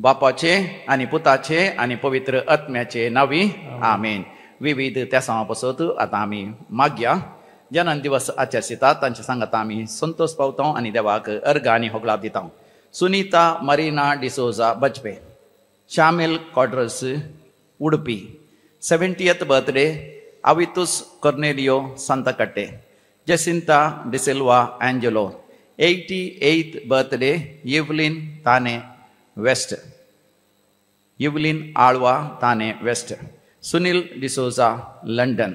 बापाचे आनी पुताचे आनी पवित्र आत्म्याचे नावी आमेन. विविध त्या पासत आतां आमी मागया. जनन दिवस आचरितात तांचे सांगात आमी संतोष पावता आनी देवाक अर्घ आनी होगळाप दिता. Sunita Marina D'Souza Bajpe, Shamil Quadros Udupi, 70th birthday Avitus Cornelio Santhakatte, Jacinta D'Silva Angelo, 88th birthday Evelyn Thane west, Evelyn Alva Thane west, Sunil D'Souza London.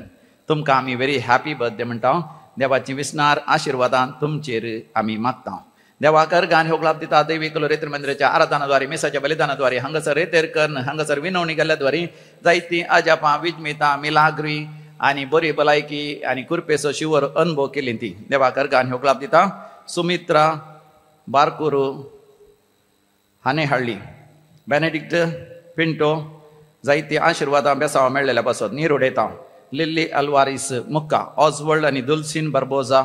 तुमकां आमी व्हेरी हॅपी बर्थडे म्हणटा. देवाची विसनार आशिर्वादान तुमचेर आमी मागता. देवाक अर्घ आनी होगळाप दिता. दैवी कलोरेत्र मंदिराच्या आराधनाद्वारे, मिसाच्या बलिदानाद्वारे, हांगासर रेतेर कर्ण हांगासर विनवणी केल्ल्याद्वारे जायतीं अजापां विजमितां मिलाग्री आनी बरी भलायकी आनी कुरपेचो शिवर अनुभव केली ती. देवाक अर्घ आनी होगळाप दिता. सुमित्रा बारकुरू हानेहळ्ळी, बेनेडिक्ट पिंटो जायती आशिर्वादां बेसांव मेळ्ळेल्या पासत नीर उडयता. लिल्ली अल्वारीस मुक्का, ऑजवर्ल्ड आनी दुलसीन बार्बोजा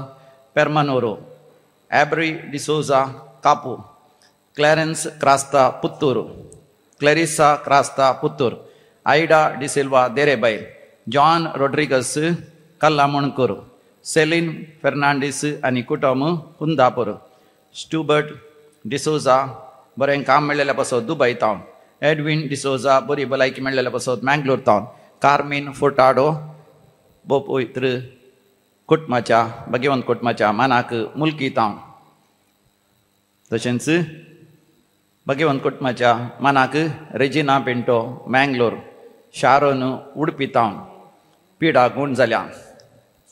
पेर्मानोरो, एब्री डिसोजा कापू, क्लॅरन्स क्रास्ता पुत्तूर, क्लॅरिसा क्रास्ता पुत्तूर, आयडा डिसिल्वा देरेबैल, जॉन रोड्रिगस कल्लामणकूर, सेलीन फेर्नांडीस आनी कुटुंब कुंदापूर, स्टुबर्ट डिसोजा बरें काम मेळ्ळेल्या पासत दुबय तावन, एडवीन डिसोजा बरी भलायकी मेळ्ळेल्या पासत मँगलोर तावन, कार्मीन फोटाडो बोपवित्र कुटुंबाच्या भगवंत कुटुंबाच्या मानाक मुलकी तावन, तशेंच भगवंत कुटुंबाच्या मानाक रेजिना पिंटो मँगलोर, शारोन उडपी तावन, पिडा गूण जाल्या,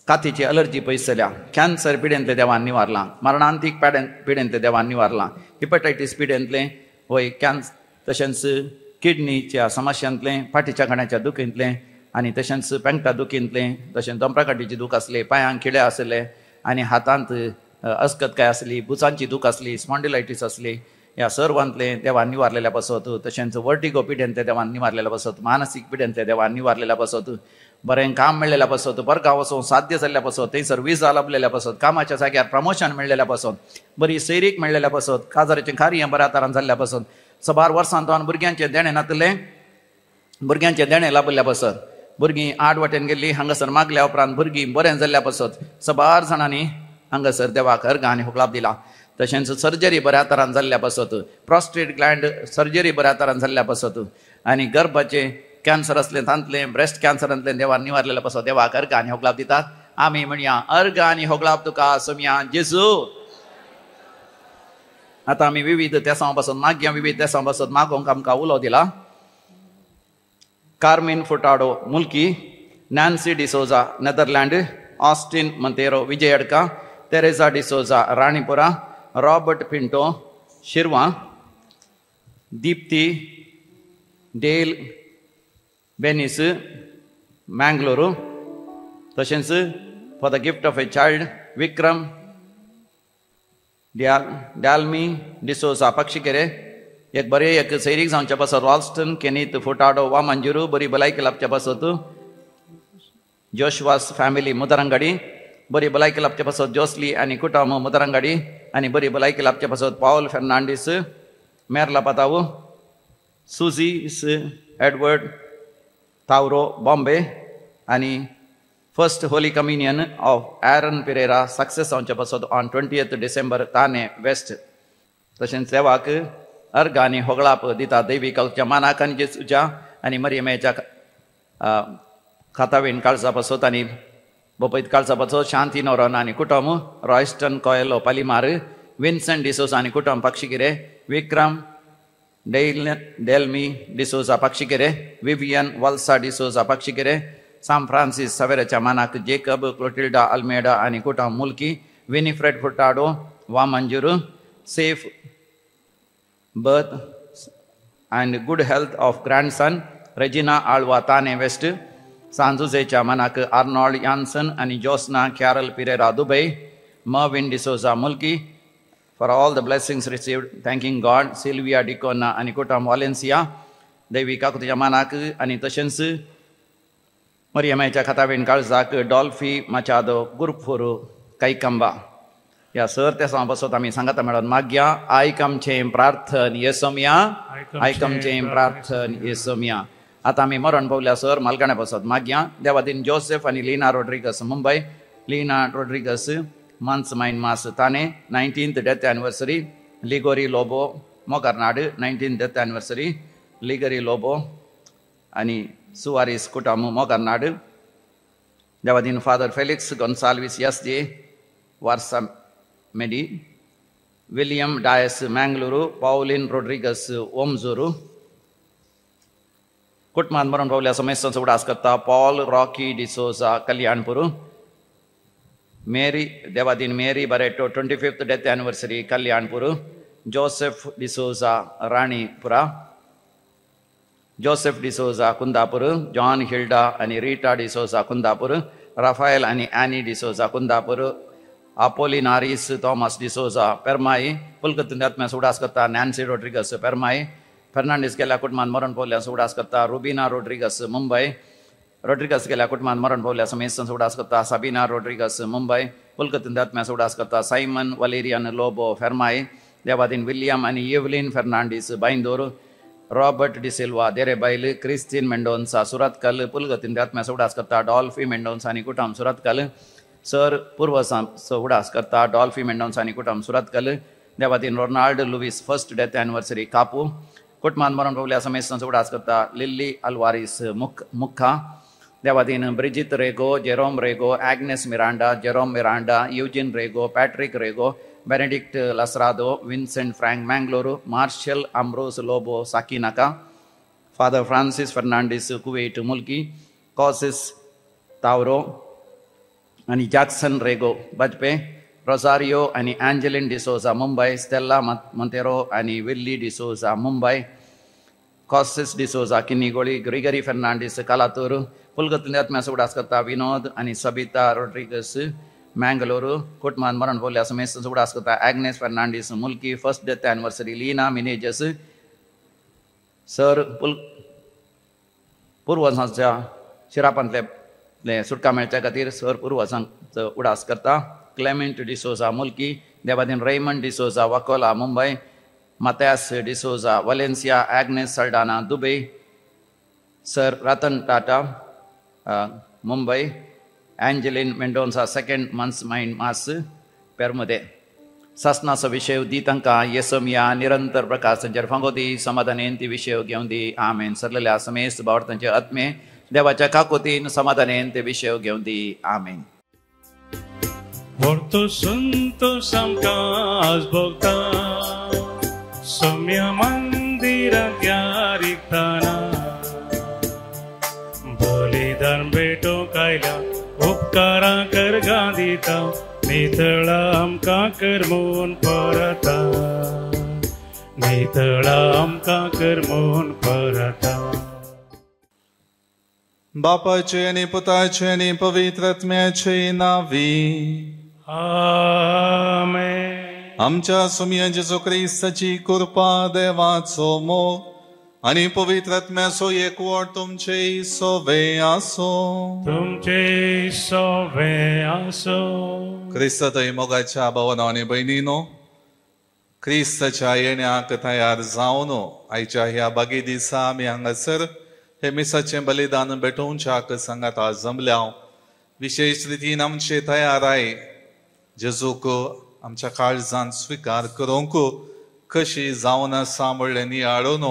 कातीची अलर्जी पयस जाल्या, कॅन्सर पिडेंतलें देवान निवारलां, मरणांतीक पिडेंतलें देवान निवारलां, हिपॅटायटीस पिडेंतलें वय कॅन्स तशेंच किडनीच्या समस्यांतलें, फाटीच्या कण्याच्या दुखींतलें आनी तशेंच पेंगटा दुखींतलें, तशेंच दोंपराकाठीची दूख आसली, पांयांक खिळे आसले आनी हातांत अस्कतकाय आसली, बुचांची दूख आसली, स्पॉन्डिलायटीस आसली, ह्या सर्वांतलें देवान निवारलेल्या पासत, तशेंच वर्टिगो पिडेंतलें देवान निवारलेल्या पासत, मानसीक पिडेंतलें देवान निवारलेल्या पासत, बरें काम मेळ्ळेल्या पासत, परगांव वचून साध्य जाल्ल्या पासत, थंयसर विजा लाभलेल्या पासत, कामाच्या जाग्यार प्रमोशन मेळ्ळेल्या पासत, बरी सैरीक मेळ्ळेल्या पासत, काजाराचें कार्य बऱ्या तरान जाल्ल्या पासत, सबार वर्सां तो भुरग्यांचें देणें नातलें भुरग्यांचें देणें लाभिल्ल्या पासत, भुरगीं आड वाटेन गेल्लीं हांगासर मागल्या उपरांत भुरगीं बरें जाल्ल्या पासत सबार जाणांनी हांगासर देवाक अर्घ आनी होगळाप दिला. तशेंच सर्जरी बऱ्या तरान जाल्ल्या पासत, प्रॉस्टेट ग्लँड सर्जरी बऱ्या तरान जाल्ल्या पासत आनी गर्भाचें कॅन्सर आसलें तांतलें ब्रेस्ट कॅन्सरांतलें देवान निवारलेल्या पासत देवाक अर्घ आनी होगळाप दितात. आमी म्हणया अर्घ आनी होगळाप तुका सोमया जेजू. आतां आमी विविध तेसां पासत मागया, विविध तेसां पासत मागोवंक आमकां उलो दिला. Carmen Furtado Mulki, Nancy D'Souza Netherland, Austin Monteiro Vijayadka, Teresa D'Souza Ranipura, Robert Pinto Shirva, Deepti Dale Benis Mangalore, तशेंच for the gift of a child Vikram Dalmi D'Souza Pakshikere, एक बरें एक सैरीक जावच्या पासत रॉल्स्टन केनीत फुटाडो वामंजुरू बरी भलायकी लाभच्या पासत जोशवास फॅमिली मुदरंगाडी, बरी भलायकी लाभच्या पासत जोसली आनी कुटुंब मुदरंगाडी आनी बरी भलायकी लाभच्या पासत पावल फेर्नांडीस मेरला पाताव, सुझी एडवर्ड तावरो बॉम्बे आनी first holy communion of Aaron Pereira success जावच्या पासत ऑन 20 डिसेंबर ताने वेस्ट. तशेंच देवाक अर्घ आनी होगळाप दिता दैवी मानाक आनी जेजूच्या आनी मरियमेच्या खातावीन काळजा पासत आनी बपयत काळजा पासत शांती नोरन आनी कुटुंब रॉयस्टन कोयलो पालिमार, विन्संट डिसोजा आनी कुटुंब पक्षिगिरे, विक्रम डेल्मी डिसोजा पक्षिगिरे, विवियन वल्सा डिसोजा पक्षिगिरे, साम फ्रांसीस सवेराच्या मानाक जेकब क्लोटिल्डा अल्मेडा आनी कुटुंब Mulki, Winifred Furtado Vamanjoor, safe birth and good health of grandson Regina Alva Thane west, सांजुजेच्या मानाक आर्नॉल्ड यान्सन आनी Josna Carol Pereira Dubai, Mervin D'Souza Mulki, for all the blessings received thanking God, Sylvia D'Cunha आनी कुटुंब Valencia, दैवी काकुतीच्या मानाक आनी तशेंच मरियमायच्या खातावेण काळजाक डॉल्फी माचादो गुरफोर कैकंबा ह्या सर तेसां बसत आमी सांगाता मेळोन मागया. आयक आमचें प्रार्थन येसोमया, आयक आमचें प्रार्थन येसोमया. आतां आमी मरण पावल्या सर मालकाण्या बसत मागया. देवादीन जोसेफ आनी लीना रोड्रिगस मुंबय, लीना रोड्रिगस मान्स मायन मास Thane 19th death anniversary, Ligori Lobo Mokarnad 19th death anniversary, Ligori Lobo आनी Soares कुटामू मोकरनाड. Devadin father Felix Gonsalves S J Warsa मेडी, William Dias Mangalore, Pauline Rodrigues Omjur. कुटुंबान मरण पावल्या समेस्तांचो उडास करता Paul Rocky D'Souza Kalyanpur, Mary Devadin Mary Barreto 25th death anniversary Kalyanpur, Joseph D'Souza Ranipura, Joseph D'Souza Kundapur, John Hilda आनी Rita D'Souza Kundapur, Rafael आनी Annie D'Souza Kundapur, Apollinaris Thomas D'Souza Permai. पुलकत आत्म्यास उडास करता Nancy Rodrigues पेरमाई. Fernandes गेल्या कुटुंबान मरण पावल्यास उडास करता रुबिना रोड्रिगस मुंबय. रोड्रिगस गेल्या कुटुंबान मरण पावल्या समेस्तांचो उडास करता साबिना रोड्रिगस मुंबय. पुलकत आत्म्यास उडास करता सायमन वलेरियन लोबो फेरमाई. देवादीन विल्यम आनी एवलीन फर्नांडीस बांयदोर, रॉबर्ट डिसिल्वा देरेबैल, क्रिस्टीन मेंडोन्सा सुरतकल. पुलगतीन आत्म्यास उडास करता डॉल्फी मेंडोन्सा आनी कुटुंब सुरतकल. सर पुर्वसांचो उडास करता डॉल्फी मेंडोन्सा आनी कुटुंब Surathkal. Devadin Ronald Luis 1st death anniversary Kapu. कुटुंबान मरण पावल्या समेस्तांचो उडास करता लिल्ली अल्वारीस मुखा. Devadin Brigitte Rego, Jerome Rego, Agnes Miranda, Jerome Miranda, Eugene Rego, Patrick Rego, Benedict Lasrado, Vincent Frank Mangalore, Marshal Ambrose Lobo Sakinaka, father Francis Fernandes Kuwait Mulki, Causes Tauro आनी Jackson Rego बजपे, Rosario आनी Angeline D'Souza Mumbai, स्टेल्ला Monteiro आनी Willey D'Souza Mumbai, कॉसिस D'Souza किन्नीगोळी, Gregory Fernandes कालातूर. पुलगतीन आत्म्यास उडास करता विनोद आनी Sabita Rodrigues Mangalore. कुटुंबान मरण पावल्या समेस्तांचो उडास करता Agnes Fernandes Mulki 1st death anniversary, Leena Menezes. Sir पुर्वजांच्या शिरापांतले सुटका मेळच्या खातीर सर पुर्वजांचो उडास करता क्लेमेंट डिसोजा मुल्की. Devadin Raymond D'Souza Vakola Mumbai, Mathias D'Souza Valencia, Agnes Saldanha Dubai, sir Ratan Tata Mumbai, Angeline Mendonca 2nd months mine mass पेरमदे. सासनाचो विशय दी तांकां येसोमया निरंतर प्रकाश तांचेर फांगो दी, समाधानेन ती विशय घेवन दी. आमेन. सरलेल्या समेस्त भावार्थांचे आत्मे देवाच्या काकोतीन समाधानेन ते विशय घेवन दी. आमेन. व्हडतो संतोष आमकां आज भोगता सोम्या मंदिराक रिगतना, बलिदान भेटोवंक आयल्या उपकारां करगां दिता, नितळा आमकां करमून परता, नितळा आमकां करमून परता. बापाचे आनी पुताचे आनी पवित्र आत्म्याचे नांवी आमेन. आमच्या सुमया जेजू क्रिस्ताची कृपा, देवाचो मोग आनी पवित्र आत्म्याचो एकवट तुमचे सोवे आसो, तुमचे सोवे आसो. क्रिस्तातय मोगाच्या भावानो आनी भयणीनो, क्रिस्ताच्या येण्याक तयार जावन आयच्या ह्या बागी दिसा आमी हांगासर हे मिसाचें बलिदान भेटोवच्याक सांगाता जमल्या. विशेश रितीन आमचे तयाराय जेजूक आमच्या काळजान स्विकार करूंक कशी जावन आसा म्हणलें नियाळून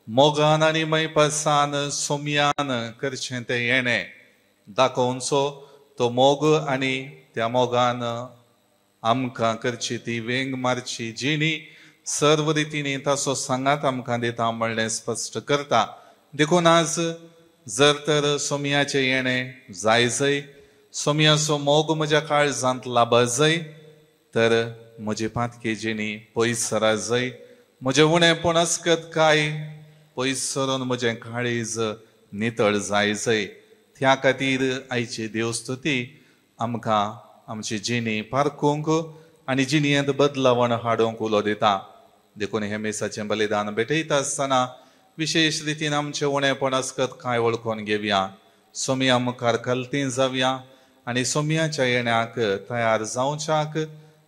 मोगान आनी मैपासान सोम्यान करचें तें येणें दाखोवचो तो मोग आनी त्या मोगान आमकां करची ती वेंग मारची जिणी सर्व रितीनी ताचो सांगात आमकां दिता म्हणलें स्पश्ट करता. देखून आज जर तर सोम्याचें येणें जाय जय, सोम्याचो मोग म्हज्या काळजांत लाबा जय, तर म्हजी पातकी जिणी पयस सरा जय, म्हजें उणेपण अस्कत काय पयस सरून म्हजें काळीज नितळ जाय जय. त्या खातीर आयची देवस्तुती आमकां आमची जिणी पारखूंक आनी जिणयेंत बदलावण हाडूंक उलो दिता. देखून हें मिसाचें बलिदान भेटयता आसतना विशेश रितीन आमचें उणेपण आसकत कांय वळखून घेवया. सोमया मुखार कलती जावया आनी सोमयाच्या येण्याक तयार जावच्याक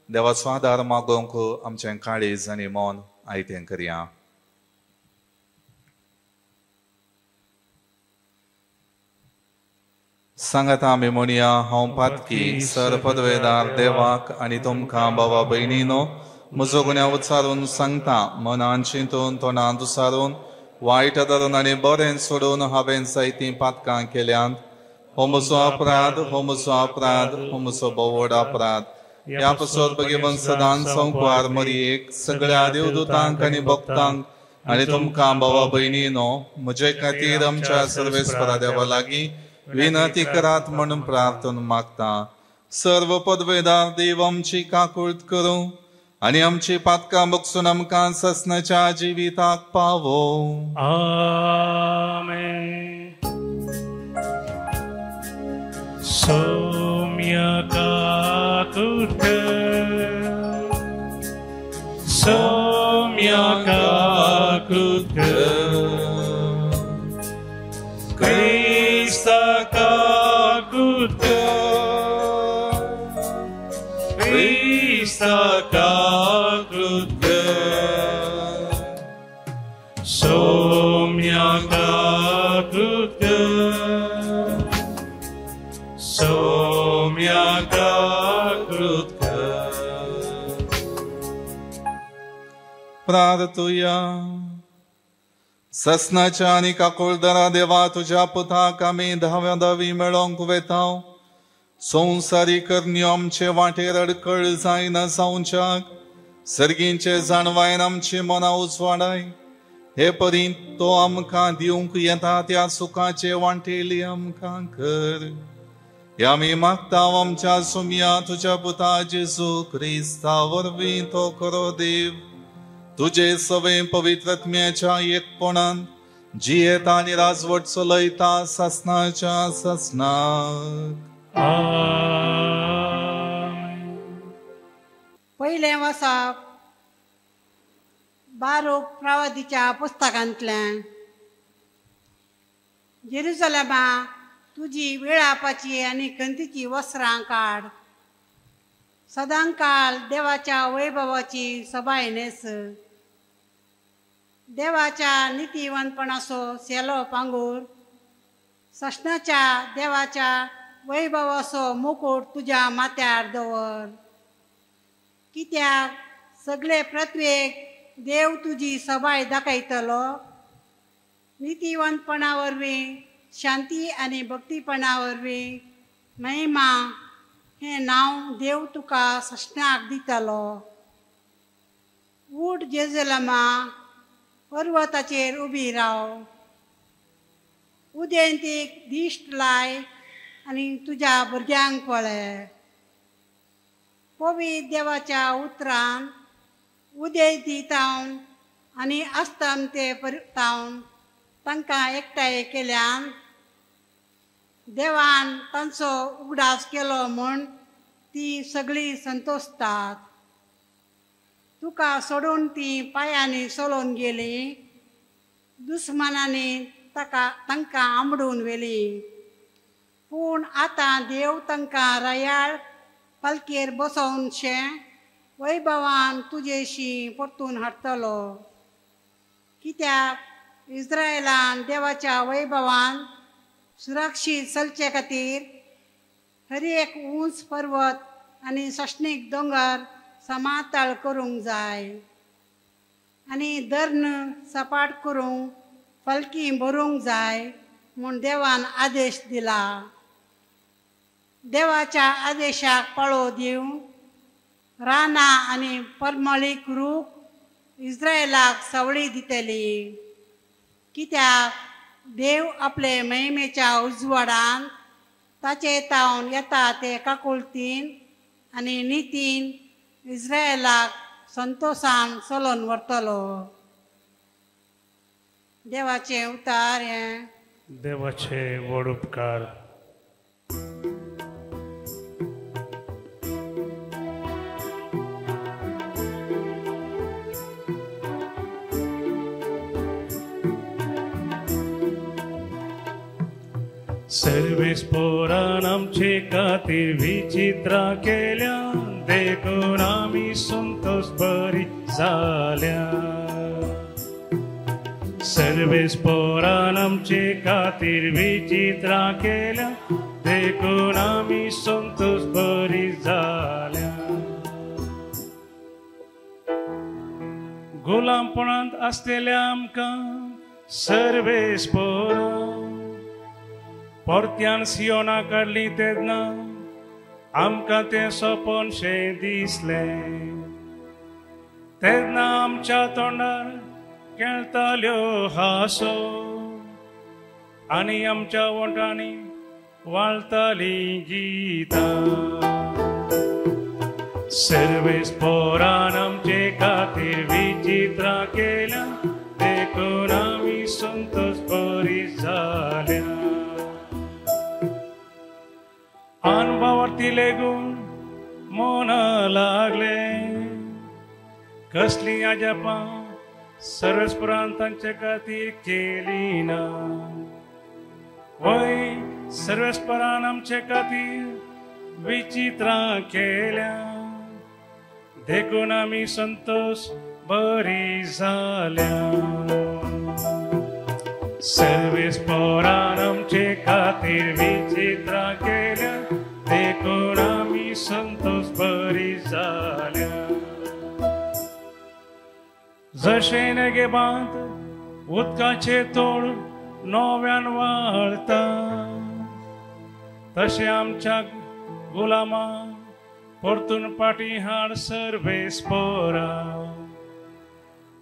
देवाचो आदार मागोवंक आमचें काळीज आनी मन आयतें करया. सांगाता आमी म्हणया, हांव पातकी सर पदवेदार देवाक आनी तुमकां बाबा भयणीनो म्हजो गुन्यांव उच्चारून सांगता. मनान चिंतून तोंडान दुसारून वायट धरून आनी बरें सोडून हांवें जायतीं पातकां केल्यांत. हो म्हजो अपराध, हो म्हजो अपराध, हो म्हजो भोव अपराध. ह्या पासत भगवान सदां संवसार मरयेक सगळ्या देवदूतांक आनी भक्तांक आनी तुमकां बाबा भयणीनो म्हजे खातीर आमच्या सर्वेस्परा देवा लागीं विनंती करात म्हणून प्रार्थना मागता. सर्व पदवेदार देव आमची काकूळत करूं आनी आमची पातकां बगसून आमकां ससनाच्या जिविताक पावो. आमेन. सौम्य काकूट कर, सौम्य काकूट कर, क्रिस्ता काकूट कर, क्रिस्ता काकूट कर, सौम्य काकूट कर, सौम्य काकूट कर. प्रार्थुया. ससनाच्या आनी काकुळदरा देवा, तुज्या पुताक आमी धाव्या धावी मेळोवंक वेता. संवसारी करण्यो आमचे वाटेर अडकळ जायना जावच्याक सर्गींचे जाणवायन आमची मनां उजवाडाय. हे परी तो आमकां दिवंक येता त्या सुखाचे वांटेली आमकां कर. हे आमी मागता आमच्या सुमया तुज्या पुता जेजू क्रिस्ता वरवीं तो खरो देव तुजे सवे पवित्रत्म्याच्या एकपणान जियेता आनी राजवट चलयता सासनाच्या सासनाक. पयलें वसप बारूक प्रवादीच्या पुस्तकांतल्यान. जेरुसलेमा, तुजी वेळापाची आनी खंतीची वस्त्रां काड. सदांकाल देवाच्या वैभवाची सबाय न्हेस. देवाच्या नितीवंतपणाचो सेलो पांगूर. ससनाच्या देवाच्या वैभवाचो मुकूट तुज्या माथ्यार दवर. कित्याक सगळे पृथ्वेक देव तुजी सबाय दाखयतलो. नितीवंतपणा वरवीं शांती आनी भक्तीपणा वरवीं महिमा हें नांव देव तुका ससनाक दितलो. उठ जेरुसलेमा, पर्वताचेर उबी राव. उदेंतीक दिश्ट लाय आनी तुज्या भुरग्यांक पळय. पवित्र देवाच्या उतरान उदेंती तावन आनी अस्तमते तावन तांकां एकठांय केल्यान देवान तांचो उगडास केलो म्हूण ती सगळीं संतोशतात. तुका सोडून ती पांयांनी चलोवन गेली. दुस्मानांनी ताका तांकां आमडून व्हेली. पूण आतां देव तांकां रयाळ पालकेर बसोवनशें वैभवान तुजेशी परतून हाडटलो. कित्याक इस्रायलान देवाच्या वैभवान सुरक्षीत चलचे खातीर हर एक उंच पर्वत आनी सशणीक दोंगर समातळ करूंक जाय आनी दर्न सपाट करूंक फलकी भरूंक जाय म्हूण देवान आदेश दिला. देवाच्या आदेशाक पाळो दिवन रानां आनी परमळीक रूख इस्रायलाक सवळी दितली. कित्याक देव आपले महिमेच्या उजवाडान ताचे तावन येता ते काकुळतीन आनी नितीन इस्रायलाक संतोशान चलोवन व्हरतलो. देवाचें उतार हें. देवाचे व्हड उपकार. सर्वेस्पोरान आमचे खातीर विचित्रां केल्या देखून आमी संतोष बरी जाल्या. सर्वेस्पोरान आमचे खातीर विचित्रां केल्या देखून आमी संतोष बरी जाल्या. गुलामपणांत आसलेल्या आमकां सर्वेस्पोरान परत्यान सियोना काडली तेन्ना आमकां तें सपनशें दिसलें. तेन्ना आमच्या तोंडार खेळटाल्यो हांसो आनी आमच्या वोंठांनी वाळटालीं गितां. सर्वेस्पोरान आमचे खातीर विचित्रां केल्या देखून आमी संतोष बरी जाल्या. अनभावार्थी लेगून मना लागले कसली अजापां सर्वेस्पोरान तांचे खातीर केली ना. वय सर्वेस्पोरान आमचे खातीर विचित्रां केल्या देखून आमी संतोष बरी जाल्या. सर्वेस्पोरान आमचे खातीर विचित्रां केल्या देखून आमी संतोष बरी जाल्या. जशें नेगेबांत उदकाचें तोळ नव्यान वाळता तशें आमच्या गुलामा परतून पाटी हाड सर्वेस्पोरा.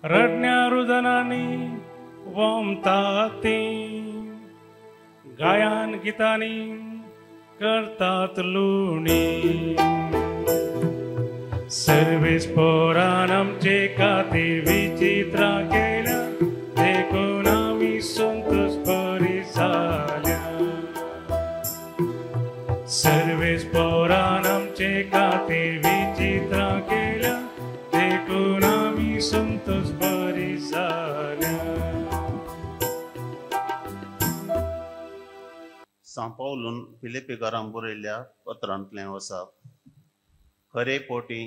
रडण्या रुदनांनी वमता तीं गायान गितांनी करतात लुणी. सर्वेस्पोरान आमचे खातीर विचित्रां केल्या देखून आमी संतोष बरी जाल्या. सर्वेस्पोरान आमचे खातीर विचित्रां केल्या देखून आमी संतोष बरी जाल्या. सांपावलून फिलिपीकारांक बरयल्ल्या पत्रांतलें आसा. खरे पोटी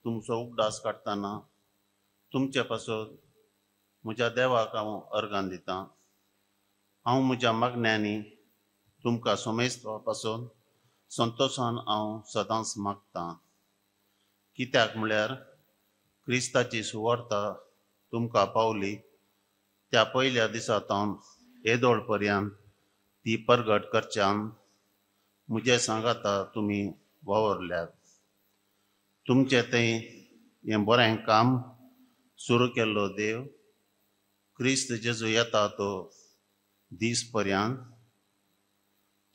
तुमचो उगडास काडटना तुमचे पासत म्हज्या देवाक हांव अर्गां दितां. हांव म्हज्या मागण्यांनी तुमकां समेस्ता पासून संतोशान हांव सदांच मागतां. कित्याक म्हळ्यार क्रिस्ताची सुवार्ता तुमकां पावली त्या पयल्या दिसा सावन येदोळ पर्यंत ती परगट करच्यान म्हजे सांगाता तुमी वावरल्यात. तुमचें थंय हें बरें काम सुरू केल्लो देव क्रिस्त जेजू येता तो दीस पर्यंत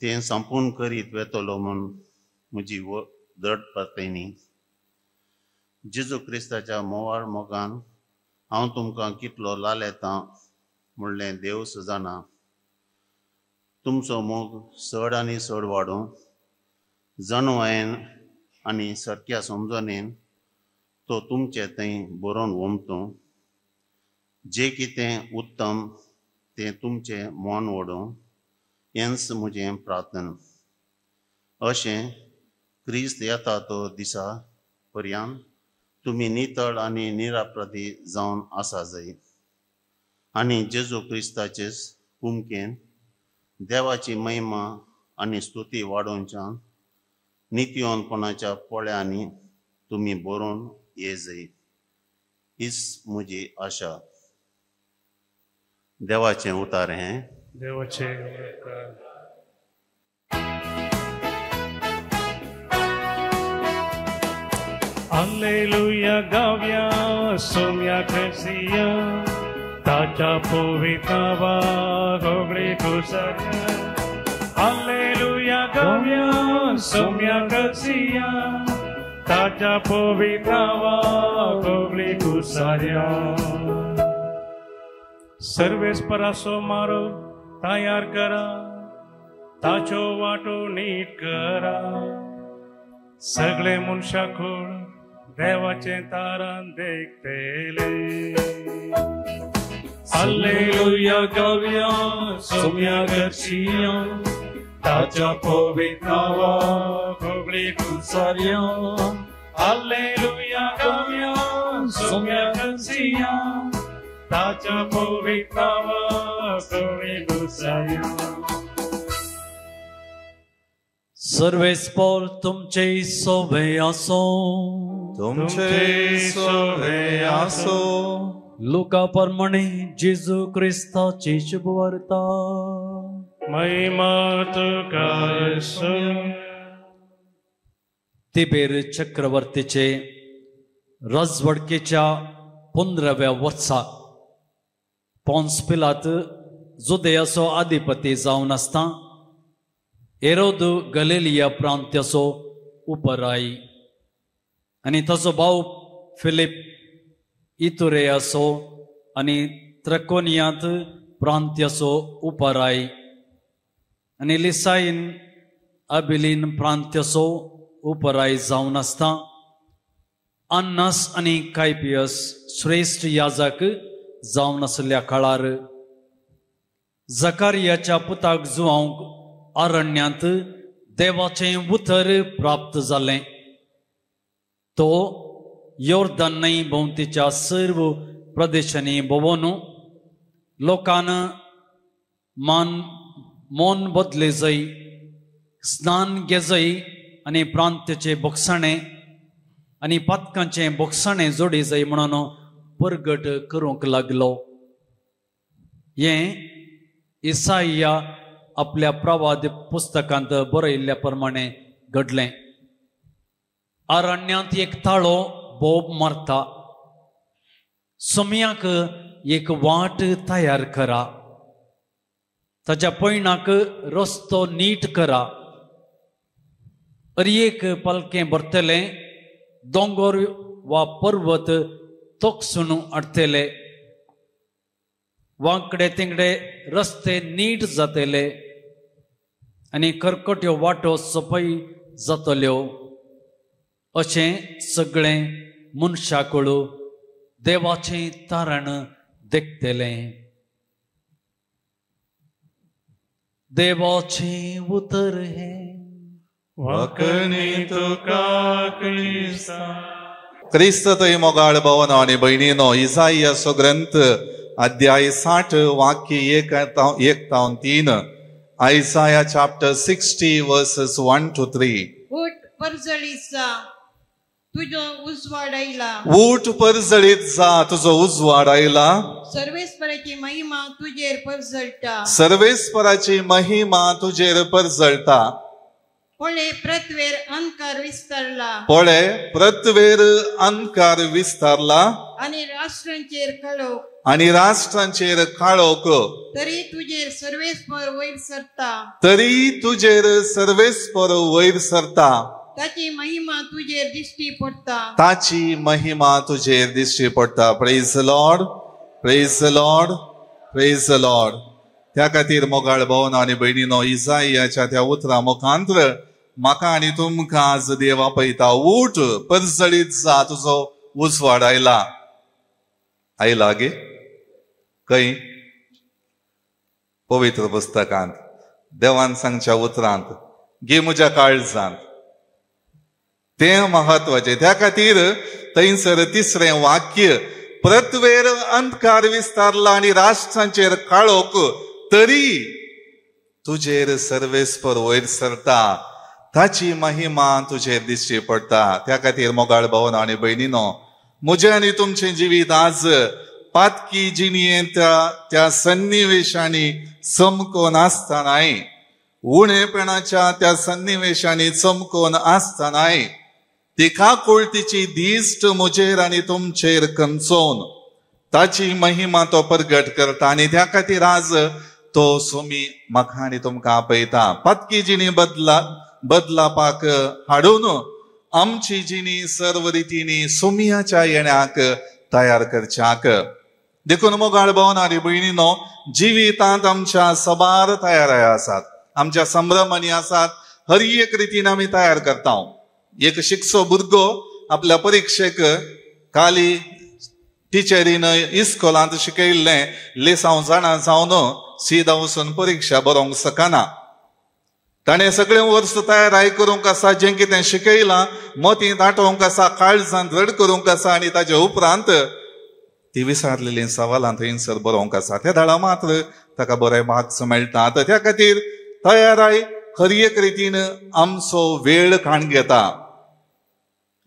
तें संपूर्ण करीत वेतलो म्हूण म्हजी दृढ पातयणी. जेजू क्रिस्ताच्या मोवाळ मोगान हांव तुमकां कितलो लालेतां म्हणलें देव सुजाना. तुमचो मोग चड आनी चड वाडूं जाणवायेन आनी सारक्या समजणेन तो तुमचे थंय बरोवन वमतूं. जें कितें उत्तम तें तुमचें मन ओडूं हेंच म्हजें प्रार्थना. अशें क्रिस्त येता तो दिसा पर्यंत तुमी नितळ आनी निराप्रती जावन आसा जाय आनी जेजू क्रिस्ताचेच कुमकेन देवाची महिमा आनी स्तुती वाडोवच्यान नितीवंतपणाच्या पोळ्यांनी तुमी बरोवन ये जाय हीच म्हजी आशा. देवाचें उतार हें. देवाचें उतार. Alleluia गावया सोम्या करसिया ताच्या पवित्र होगळे कुसऱ्या. Alleluia गावया सोम्या करसिया ताच्या पवित्र होगळे कुसऱ्या. सर्वेस्पराचो मारो तयार करा ताचो वाटो नीट करा. सगळे मनशाकूळ देवाचें तारान देखतले. Alleluia गावया सोम्या करसिया ताच्या पवित्र नांवाक होगळीक उचारया, हालेलुया गावया सोम्या कंसिया, ताच्या पवित्र नांवाक होगळीक उचारया. सर्वेस्पोर तुमचे सोवे आसो, तुमचे सोवे आसो. लुका प्रमाणे जेजू क्रिस्ताची शुभवार्ता. महिमा तुका येसू. तिबेर चक्रवर्तीचे राजवडकेच्या 15व्या वर्सा पोन्स पिलात जुदेयाचो अधिपती जावन आसता हेरोद गलिलिया प्रांत्याचो उपराय आनी ताचो भाव फिलीप इतुरेयाचो आनी त्रकोनियांत प्रांत्याचो उपराय आनी लिसाईन अबिलीन प्रांत्याचो उपराय जावन आसता अन्नास आनी कायपियस श्रेश्ठ याजक जावन आशिल्ल्या काळार जकारियाच्या पुताक जुवांक अरण्यांत देवाचें उतर प्राप्त जालें. तो योर्दन न्हंय भोंवतीच्या सर्व प्रदेशांनी भोंवून लोकान मान मन बदले जय, स्नान घेजय आनी प्रांत्याचे बोगसाणे आनी पातकांचे बोगसाणे जोडी जाय म्हणून परगट करूंक लागलो. हें इसाइया आपल्या प्रवाद पुस्तकांत बरयिल्ल्या प्रमाणे घडलें. अरण्यांत एक ताळो बोब मारता, सोम्याक एक वाट तयार करा, ताच्या पयणाक रस्तो नीट करा. अर एक पालकें भरतलें, दोंगर वा पर्वत तोकसून हाडटले, वांकडे तिंगडे रस्ते नीट जातले आनी करकट्यो वाटो सोपय जातल्यो. अशें सगळें मनशाकळू देवाचें तारण देखतलें. देवाचें उतर हें. वखणी तुका क्रिस्ता. क्रिस्त थंय मोगाळ भवनो आनी भयणीनो, इसाइयाचो ग्रंथ अध्याय 60 वाक्य 1-3, Isaiah chapter 60 verses 1 to 3. ऊठ परजळीत जा, तुजो उजवाड आयला. ऊठ परजळीत जा, तुजो उजवाड आयला. सर्वेस्पराची महिमा तुजेर परजळटा. सर्वेस्पराची महिमा तुजेर परजळटा. पळे पृथ्वेर अंधकार विस्तारला. पळे पृथ्वेर अंधकार विस्तारला. आनी राष्ट्रांचेर काळोख. आनी राष्ट्रांचेर काळोख. तरी तुजेर सर्वेस्पर वयर सरता. तरी तुजेर सर्वेस्पर वयर सरता. ताची महिमा तुजेर दिश्टी पडटा. ताची महिमा तुजेर दिश्टी पडटा. Praise Lord, praise Lord, praise Lord. त्या खातीर मोगाळ भोवन आनी भयणीनो, इसाइयाच्या त्या उतरां मुखांत्र म्हाका आनी तुमकां आज देव आपयता. ऊठ परजळीत जा, तुजो उजवाड आयला. आयला गे खंय? पवित्र पुस्तकांत, देवान सांगच्या उतरांत, गे म्हज्या काळजांत. तें म्हत्वाचें. त्या खातीर थंयसर तिसरें वाक्य, पृथ्वेर अंधकार विस्तारला आनी राष्ट्रांचेर काळोख, तरी तुजेर सर्वेस्पर वयर सरता, ताची महिमा तुजेर दिश्टी पडटा. त्या खातीर मोगाळ भोवन आनी भयणीनो, म्हजें आनी तुमचें जिवीत आज पातकी जिणयेंत त्या सन्निवेशांनी चमकोन आसतनाय, उणेपणाच्या त्या सन्निवेशांनी चमकोन आसतनाय, ती काकुळतीची दिश्ट म्हजेर आनी तुमचेर कंचोवन ताची महिमा तो प्रगट करता. आनी त्या खातीर आज तो सोमी म्हाका आनी तुमकां आपयता. पातकी जिणी बदलापाक हाडून आमची जिणी सर्व रितींनी सोमियाच्या येण्याक तयार करच्याक. देखून मोगाळ भोवन आनी भयणीनो, जिवितांत आमच्या सबार तयार आसात, आमच्या संभ्रमांनी आसात, हर एक रितीन आमी तयार करता. एक शिकचो भुरगो आपल्या परिक्षेक काली टिचरीन इस्कोलांत शिकयल्लें लेसांव जाणा जावन सीदा वचून परिक्षा बरोवंक शकना. ताणें सगळें वर्स तयाराय करूंक आसा, जें कितें शिकयलां मतींत आठोवंक आसा, काळजांत रड करूंक आसा आनी ताजे उपरांत ती विसारलेली सवालां थंयसर बरोवंक आसा. त्या दाळा मात्र ताका बरे मार्क्स मेळटा. त्या खातीर तयाराय हर एक रितीन आमचो वेळ काण घेता.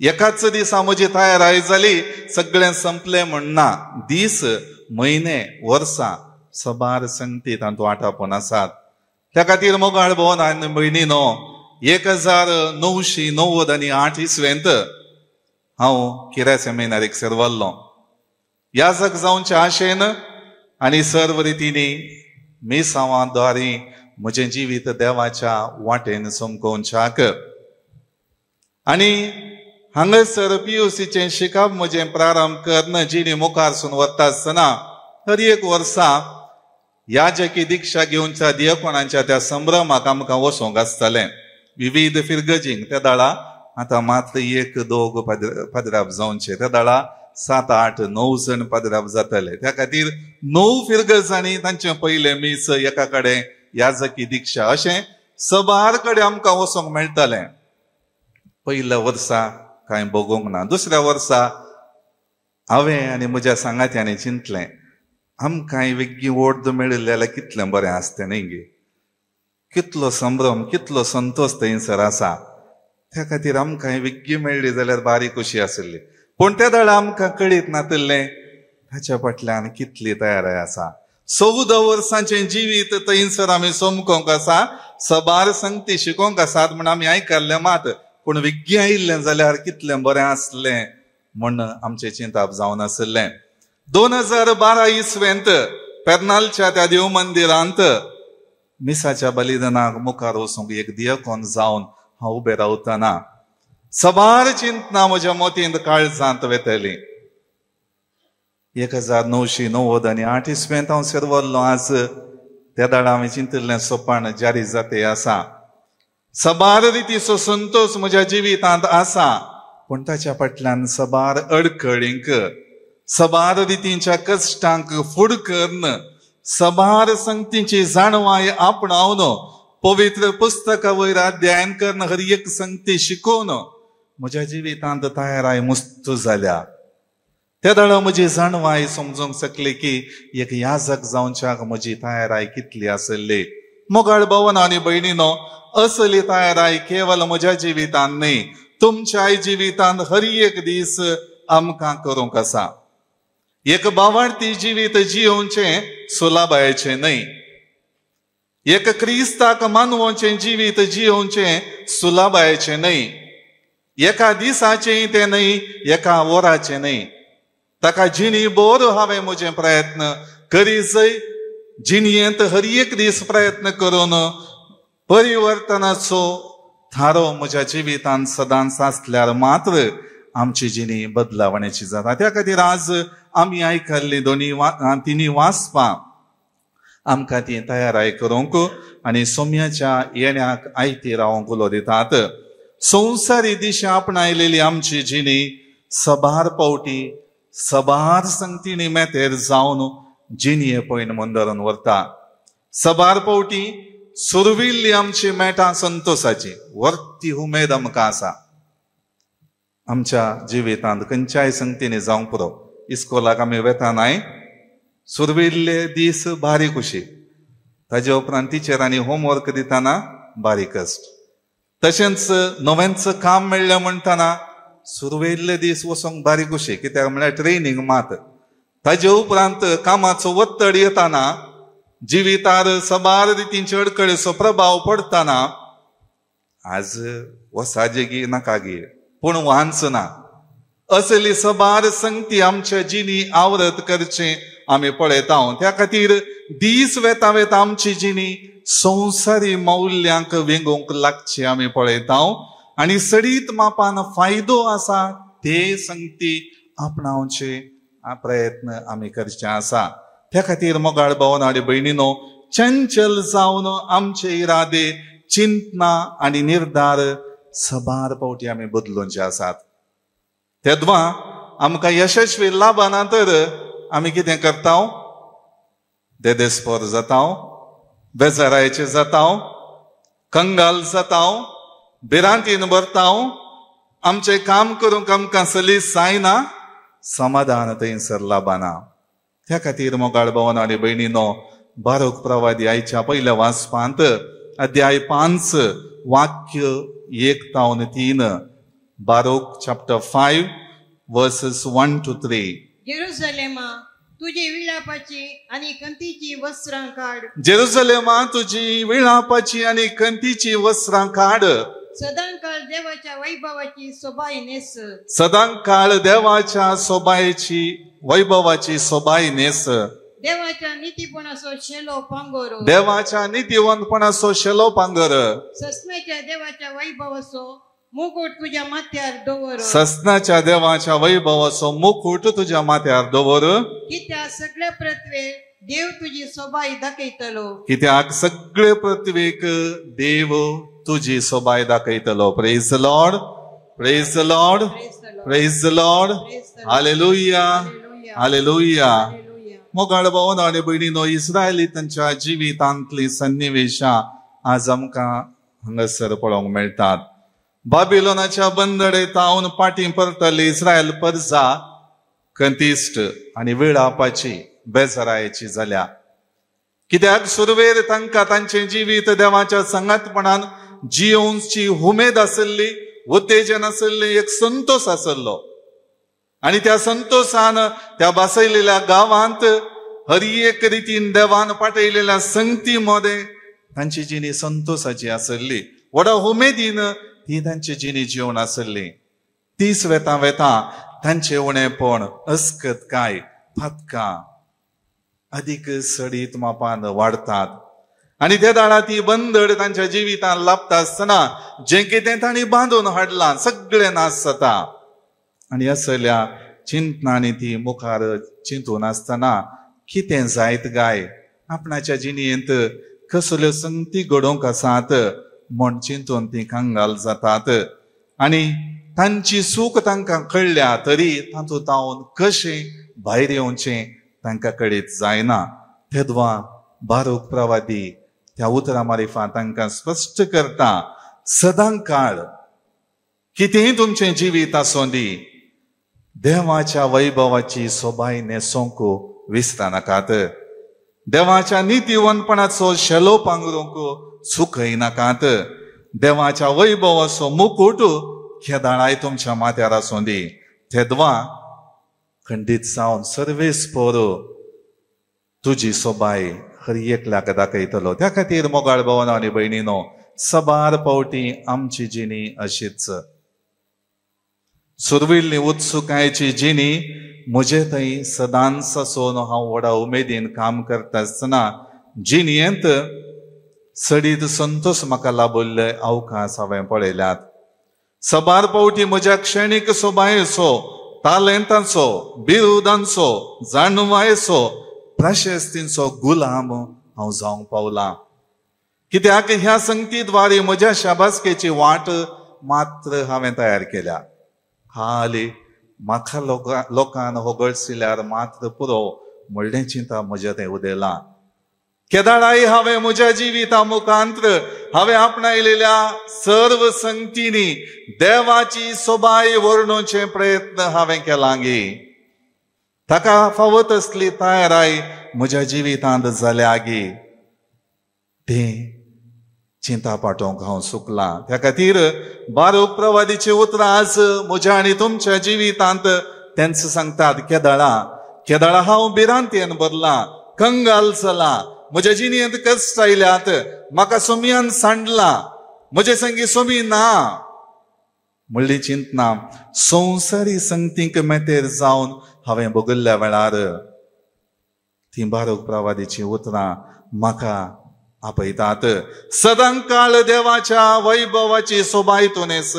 एकाच दिसा म्हजी तयाराय जाली सगळें संपलें म्हणना. दीस, म्हयने, वर्सां सबार संगती तांतूं आटापून आसात. त्या खातीर मोगाळ भोवन आनी भयणीनो, 1998 इसवेंत हांव किऱ्या सेमिनारीक सेरवल्लो. याजक जावचे आशेन आनी सर्व रितींनी मिसांवा द्वारी म्हजें जिवीत देवाच्या वाटेन समकोवच्याक आनी हांगासर पीयूसीचें शिकप म्हजें प्रारंभ करून जिणी मुखारसून वता आसतना हर एक वर्सा याजकी दीक्षा घेवच्या दियकोणांच्या त्या संभ्रमाक आमकां वचोंक आसतालें. विविध फिरगजींक त्या दाळा आतां मात्र एक दोग पाद्राप जावचे, त्या दाळा 7, 8, 9 जण पाद्राप जाताले. त्या खातीर 9 फिरगजांनी तांचें पयलें मीस एका कडेन याजकी दीक्षा अशें सबार कडेन आमकां वचोंक मेळटालें. पयल्या वर्सा कांय बगोवंक ना. दुसऱ्या वर्सा हांवें आनी म्हज्या सांगात्यांनी चिंतलें, आमकां वेगळी ओर्द मेळिल्लें जाल्यार कितलें बरें आसतें न्ही गे, कितलो संभ्रम, कितलो संतोश थंयसर आसा. त्या खातीर आमकां वेगळी मेळ्ळी जाल्यार बारीक खोशी आशिल्ली. पूण त्या वेळार आमकां कळीत नातिल्लें ताच्या फाटल्यान कितली तयाराय आसा. 14 वर्सांचें जिवीत थंयसर आमी समकोवंक आसा, सबार संगती शिकोवंक आसात म्हूण आमी आयकल्लें मात, पूण वेगळी आयिल्लें जाल्यार कितलें बरें आसलें म्हूण आमचें चिंताप जावन आशिल्लें. 2012 इसवेंत पेर्नालच्या त्या देव मंदिरांत मिसाच्या बलिदानाक मुखार वचूंक एक दियकोन जावन हांव उबें रावतना सबार चिंतना म्हज्या मतींत काळजांत वेतली. 1998 इसवेंत हांव सेरवल्लो. आज त्या दाडा हांवें चिंतिल्लें सोपान जारी जाते आसा. सबार रितीचो संतोश म्हज्या जिवितांत आसा, पूण ताच्या फाटल्यान सबार अडखळींक, सबार रितींच्या कश्टांक फुड करून, सबार संगतींची जाणवाय आपणावन, पवित्र पुस्तका वयर अध्ययन करून, हर एक संगती शिकोवन म्हज्या जिवितांत तयाराय मुस्त जाल्या. त्या दाडा म्हजी जाणवाय समजूंक शकली की एक याजक जावच्याक म्हजी तयाराय कितली आशिल्ली. मोगाळ भवन आनी भयणीनो, असली तयाराय केवल म्हज्या जिवितांत न्हय, तुमच्याय जिवितांत हर एक दीस आमकां करूंक आसा. एक बावार्थी जिवीत जियोवचें सुलाबायेचें न्हय, एक क्रिस्ताक मानवचें जिवीत जियोवचें सुलाबायेचें न्हय, एका दिसाचें तें न्हय, एका वराचें न्हय. ताका जिणी बोर हांवें म्हजें प्रयत्न करी जय जिणयेंत हर एक दीस प्रयत्न करून परिवर्तनाचो थारो म्हज्या जिवितांत सदांच आसल्यार मात्र आमची जिणी बदलावण्याची जाता. त्या खातीर आज आमी आयकल्ली दोनी तिनी वाचपां आमकां ती तयाराय करूंक आनी सोम्याच्या येण्याक आयती रावंक उलो दितात. संवसारी दिशा आपणायलेली आमची जिणी सबार पावटी सबार संगतीनी मेतेर जावन जिणये पयन मंदरून व्हरता. सबार पावटी सुरविल्ली आमची मेटां संतोसाची वर्ती उमेद आमकां आसा. आमच्या जिवितांत खंयच्याय संगतीनी जावंक पुरो. इस्कोलाक आमी वेतानाय सुरविल्ले दीस बारीक खुशी, ताजे उपरांत टिचरांनी होमवर्क दितना बारीक कश्ट, तशेंच नवेंच काम मेळ्ळें म्हणटना सुरवेल्ले दीस वचोंक बारीक खुशी, कित्याक म्हळ्यार ट्रेनींग मात. ताजे उपरांत कामाचो वत्तड येताना जिवितार सबार रितींचे अडकळेचो प्रभाव पडटना आज वसाजेगी नाका गी पूण वांच ना. असली सबार संगती आमच्या जिणी आवरत करचें आमी पळयता. त्या खातीर दीस वेता वेता आमची जिणी संवसारी मौल्यांक वेंगोवंक लागची आमी पळयता आनी सडीत मापान फायदो आसा ते संगती आपणावचे प्रयत्न आमी करचे आसा. त्या खातीर मोगाळ भावन आनी भयणीनो, चंचल जावन आमचे इरादे, चिंतना आनी निर्धार सबार पावटी आमी बदलूंचे आसात. तेद्वा आमकां यशस्वी लाभना तर आमी कितें करता? देदेस्पोर जाता, बेजारायचे जाता, कंगाल जाताव, भिरांतीन भरताव, आमचें काम करूंक आमकां सलीस जायना, समाधान थंयसर लाबाना. त्या खातीर मोगाळ भावानो आनी भयणीनो, बारोक प्रवादी आयच्या पयल्या वाचपांत अध्याय 5 वाक्य 1 तावन 3, बारोक चॅप्टर 5 वर्सेस 1 to 3. जेरुसलेमा तुजी विळापाची आनी कंतीची वस्त्रां काड. जेरुसलेमा तुजी विळापाची आनी कंतीची वस्त्रां काड. सदांकाळ देवाच्या वैभवाची सोबाय न्हेस. सदांकाळ देवाच्या सोबायेची वैभवाची सोबाय न्हेस. देवाच्या नीतीपणाचो शेलो पांगोर. देवाच्या नीतिवंतपणाचो शेलो पांगर. ससनाच्या देवाच्या वैभवाचो मुकुट तुझ्या माथ्यार दवर. ससनाच्या देवाच्या वैभवाचो मुकुट तुझ्या माथ्यार दवर. कित्याक सगळ्या पृथ्वेर देव तुझी सोबाय दाखयतलो. कित्याक सगळे पृथ्वेक देव तुझी सोबाय दाखयतलो. Praise the Lord, praise the Lord, praise the Lord. Hallelujah, hallelujah. मोगाळ भावानो आनी भयणीनो, इस्रायली तांच्या जिवितांतली सन्निवेशां आज आमकां हांगासर पळोवंक मेळटात. बाबिलोनाच्या बंदडे तावन पाटी परतली इस्रायल परजा कंतिश्ट आनी विळापाची बेजारायेची जाल्या. कित्याक सुरवेर तांकां तांचें जिवीत देवाच्या संगातपणान जियोवची उमेद आसली, उत्तेजन आसलें, एक संतोष आसलो. आनी त्या संतोषान त्या बसयलेल्या गांवांत हर एक रितीन देवान पाठयलेल्या संगती मदें तांची जिणी संतोषाची आसली. व्हडा उमेदीन ती तांची जिणी जेवण आसली. तीस वेता वेता तांचें उणेपण, अस्कतकाय, फातकां अदीक सडीत मापान वाडतात. आनी त्या दाडा ती बंदड तांच्या जिवितान लाभता आसतना जें कितें तांणी बांदून हाडलां सगळें नाश जाता. आनी असल्या चिंतनांनी ती मुखार चिंतून आसतना कितें जायत गाय, आपणाच्या जिणेंत कसल्यो संगती घडोवंक आसात म्हण चिंतून ती कंगाल जातात. आनी तांची सूख तांकां कळ्ळ्या तरी तातूंत तावन कशें भायर येवचें तांकां कळीत जायना. तेदवा बारूक प्रवादी त्या उतरां मारिफात तांकां स्पश्ट करता, सदां काळ कितेंय तुमचें जिवीत आसूं दी, देवाच्या वैभवाची सोबाय न्हेसोवंक विसरा नाकात. देवाच्या नितीवंतपणाचो शेलो पांगरूंक चुकय नाकात. देवाच्या वैभवाचो मुकुट केदाळाय तुमच्या माथ्यार आसूं दी. तेदवा खंडीत जावन सर्वेस पोर तुजी सोबाय हर एकल्याक दाखयतलो. त्या खातीर मोगाळ भावानो आनी भयणीनो, सबार पावटी आमची जिणी अशीच सुरविल्ली उत्सुकायेची जिणी म्हजे थंय सदांच आसून हांव व्हडा उमेदीन काम करता आसतना जिणयेंत सडीत संतोष म्हाका लाभल्ले अवकाश हांवें पळयल्यात. सबार पावटी म्हज्या क्षणीक सोबायेचो, तालेंतांचो, बिरुदांचो, जाणवायेचो, प्रशस्तींचो गुलाम हांव जावंक पावलां. कित्याक ह्या संगतीद्वारे म्हज्या शाबासकेची वाट मात्र हांवें तयार केल्या. हाली म्हाका लोकान होगडशिल्यार मात्र पुरो म्हणलें चिंता म्हज्या तें उदेलां. केदाळाय हांवें म्हज्या जिविता मुखांत्र हांवें आपणायलेल्या सर्व संगतींनी देवाची सोबाय वर्णोवचे प्रयत्न हांवें केलांगी. ताका फावत असली तयाराय म्हज्या जिवितांत जाल्या गी तें चिंता पाटोवंक हांव चुकलां. त्या खातीर बारूक प्रवादीची उतरां आज म्हज्या आनी तुमच्या जिवितांत तेंच सांगतात, केदाळा केदाळा हांव भिरांतेन भरलां, कंगाल जालां, म्हज्या जिणेंत कश्ट आयल्यात, म्हाका सोमयान सांडलां, म्हजे संगी सोमी ना म्हणली चिंतना संवसारी संगतींक मेतेर जावन हांवें भोगल्ल्या वेळार ती बारूक प्रवादीची उतरां म्हाका आपयतात. सदांकाळ देवाच्या वैभवाची सोबाय तूं न्हेस,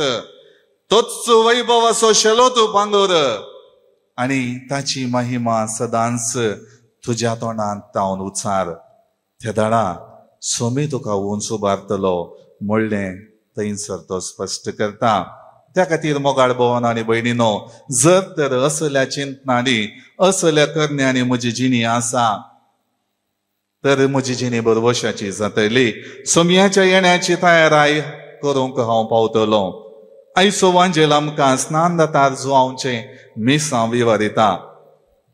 तोच वैभवाचो शेलो तूं पांगोर आनी ताची महिमा सदांच तुज्या तोंडांत तावन उचार. तेदाळा सोमी तुका उंच उबारतलो म्हणलें थंयसर तो स्पश्ट करता. त्या खातीर मोगाळ भोवन आनी भयणीनो, जर तर असल्या चिंतनांनी असल्या करण्यांनी म्हजी जिणी आसा, तर म्हजी जिणी बरवशाची जातली. सोमयाच्या येण्याची तयाराय करूंक हांव पावतलो. आयचो वांजेल आमकां स्नानदातार जुवांवचें मिसांव विवरिता.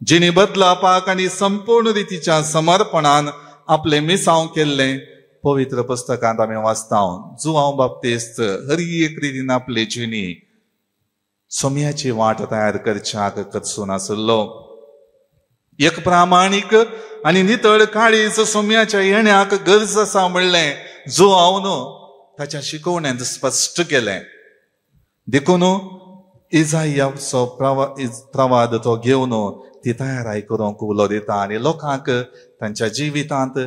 जिणी बदलापाक आनी संपूर्ण रितीच्या समर्पणान आपलें मिसांव केल्लें पवित्र पुस्तकांत आमी वाचता. जुवांव बाप्तिस्त हर एक रितीन आपली जिणी सोमयाची वाट तयार करच्याक करसून आसलो. एक प्रामाणीक आनी नितळ काळीज सोमयाच्या येण्याक गरज आसा म्हणलें जुवांवन ताच्या शिकवण्यांत स्पश्ट केलें. देखून इजायाचो प्रवाद तो घेवन ती तयाराय करूंक उलो दिता आनी लोकांक तांच्या जिवितांत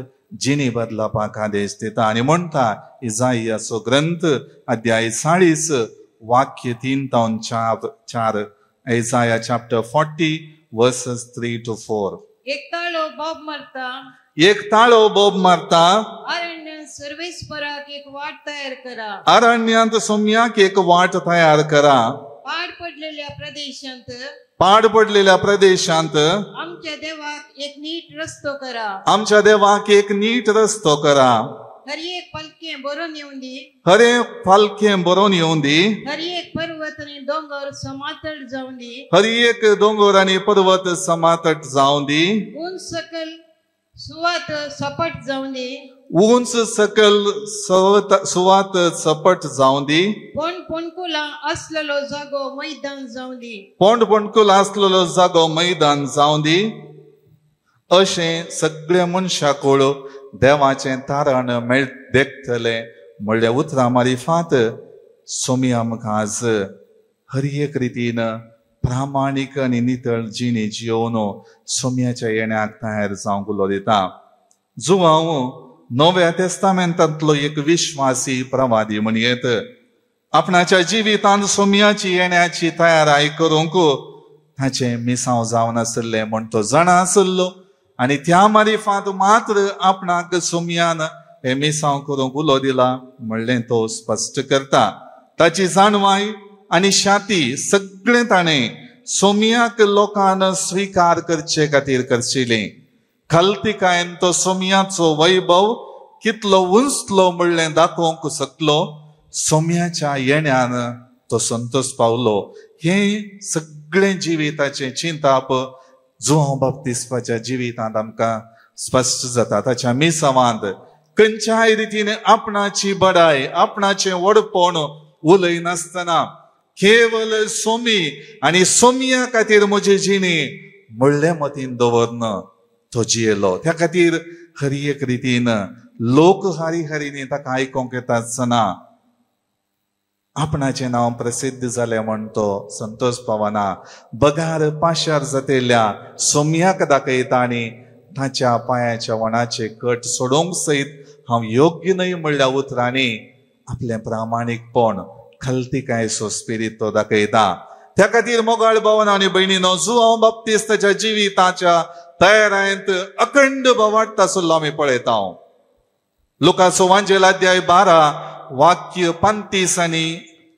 जिणी बदलापाक आदेश दिता आनी म्हणटा इजायाचो ग्रंथ अध्याय 40 वाक्य 3 ते 4, Isaiah chapter 40 verses 3 to 4. एक ताळो बोब मारता, एक ताळो बोब मारता, अरण्यांत सर्वेस्पराक एक वाट तयार करा, अरण्यांत सोम्याक एक वाट तयार करा, पाड पडलेल्या प्रदेशांत, पाड पडलेल्या प्रदेशांत आमच्या देवाक एक नीट रस्तो करा, आमच्या देवाक एक नीट रस्तो करा, हर एक पालखे बरोवन येवन दी, हर एक पालखे बरोवन येवन दी, हर एक पर्वत आनी दोंगर समातट जावन दी, हर एक दोंगर आनी पर्वत समातट जावन दी, उंच सकल सुवात सपाट जावन दी, उंच सकल सुवात सपाट जावन दी, पोंड पोंडकुला असलेलो जागो मैदान जावन दी, पोंड पोंडकुला असलेलो जागो मैदान जावन दी. अशें सगळे मनशाकूळ देवाचें तारण मेळ देखतले म्हणल्या उतरां मारिफात सोमी आमकां आज हर एक रितीन प्रामाणीक आनी नितळ जिणी जियोवन सोम्याच्या येण्याक तयार जावंक उलो दिता. जुवांव नव्या तेस्तामेंतांतलो एक विश्वासी प्रवादी म्हणयेत. आपणाच्या जिवितांत सोम्याची येण्याची तयाराय करूंक ताचें मिसांव जावन आसलें म्हण तो जाणा आसलो आनी त्या मारिफात मात्र आपणाक सोम्यान हें मिसांव करूंक उलो दिला म्हणलें तो स्पश्ट करता. ताची जाणवाय आनी शाती सगळें ताणें सोम्याक लोकान स्विकार करचे खातीर करशिलें. खालतिकायन तो सोम्याचो वैभव कितलो उंचलो म्हणलें दाखोवंक शकलो. सोम्याच्या येण्यान तो संतोष पावलो. हें सगळें जिविताचें चिंताप जुवांव बाप्तिस्पाच्या जिवितांत आमकां स्पश्ट जाता. ताच्या मिसावांत खंयच्याय रितीन आपणाची बडाय, आपणाचें व्हडपण उलयनासतना केवल सोमी आनी सोम्या खातीर म्हजी जिणी म्हणलें मतीन दवरन तो जियेलो. त्या खातीर हर एक रितीन लोक हारी हारीनी ताका आयकोंक येता आसतना आपणाचें नांव प्रसिद्ध जालें म्हण तो संतोष पावना. बगार पाशार जातेल्या सोम्याक दाखयता आनी ताच्या पांयाच्या वणाचे कट सोडोवंक सयत हांव योग्य न्हय म्हणल्या उतरांनी आपलें प्रामाणीकपण खलतिकायचो स्पिरीत तो दाखयता. त्या खातीर मोगाळ भावन आनी भयणीनो, जुवांव बाप्तिस्ताच्या जिविताच्या तयारायेंत अखंड भावार्थ आसलो आमी पळयता. लुकाचो वांजेल अध्याय 12 वाक्य 35 आनी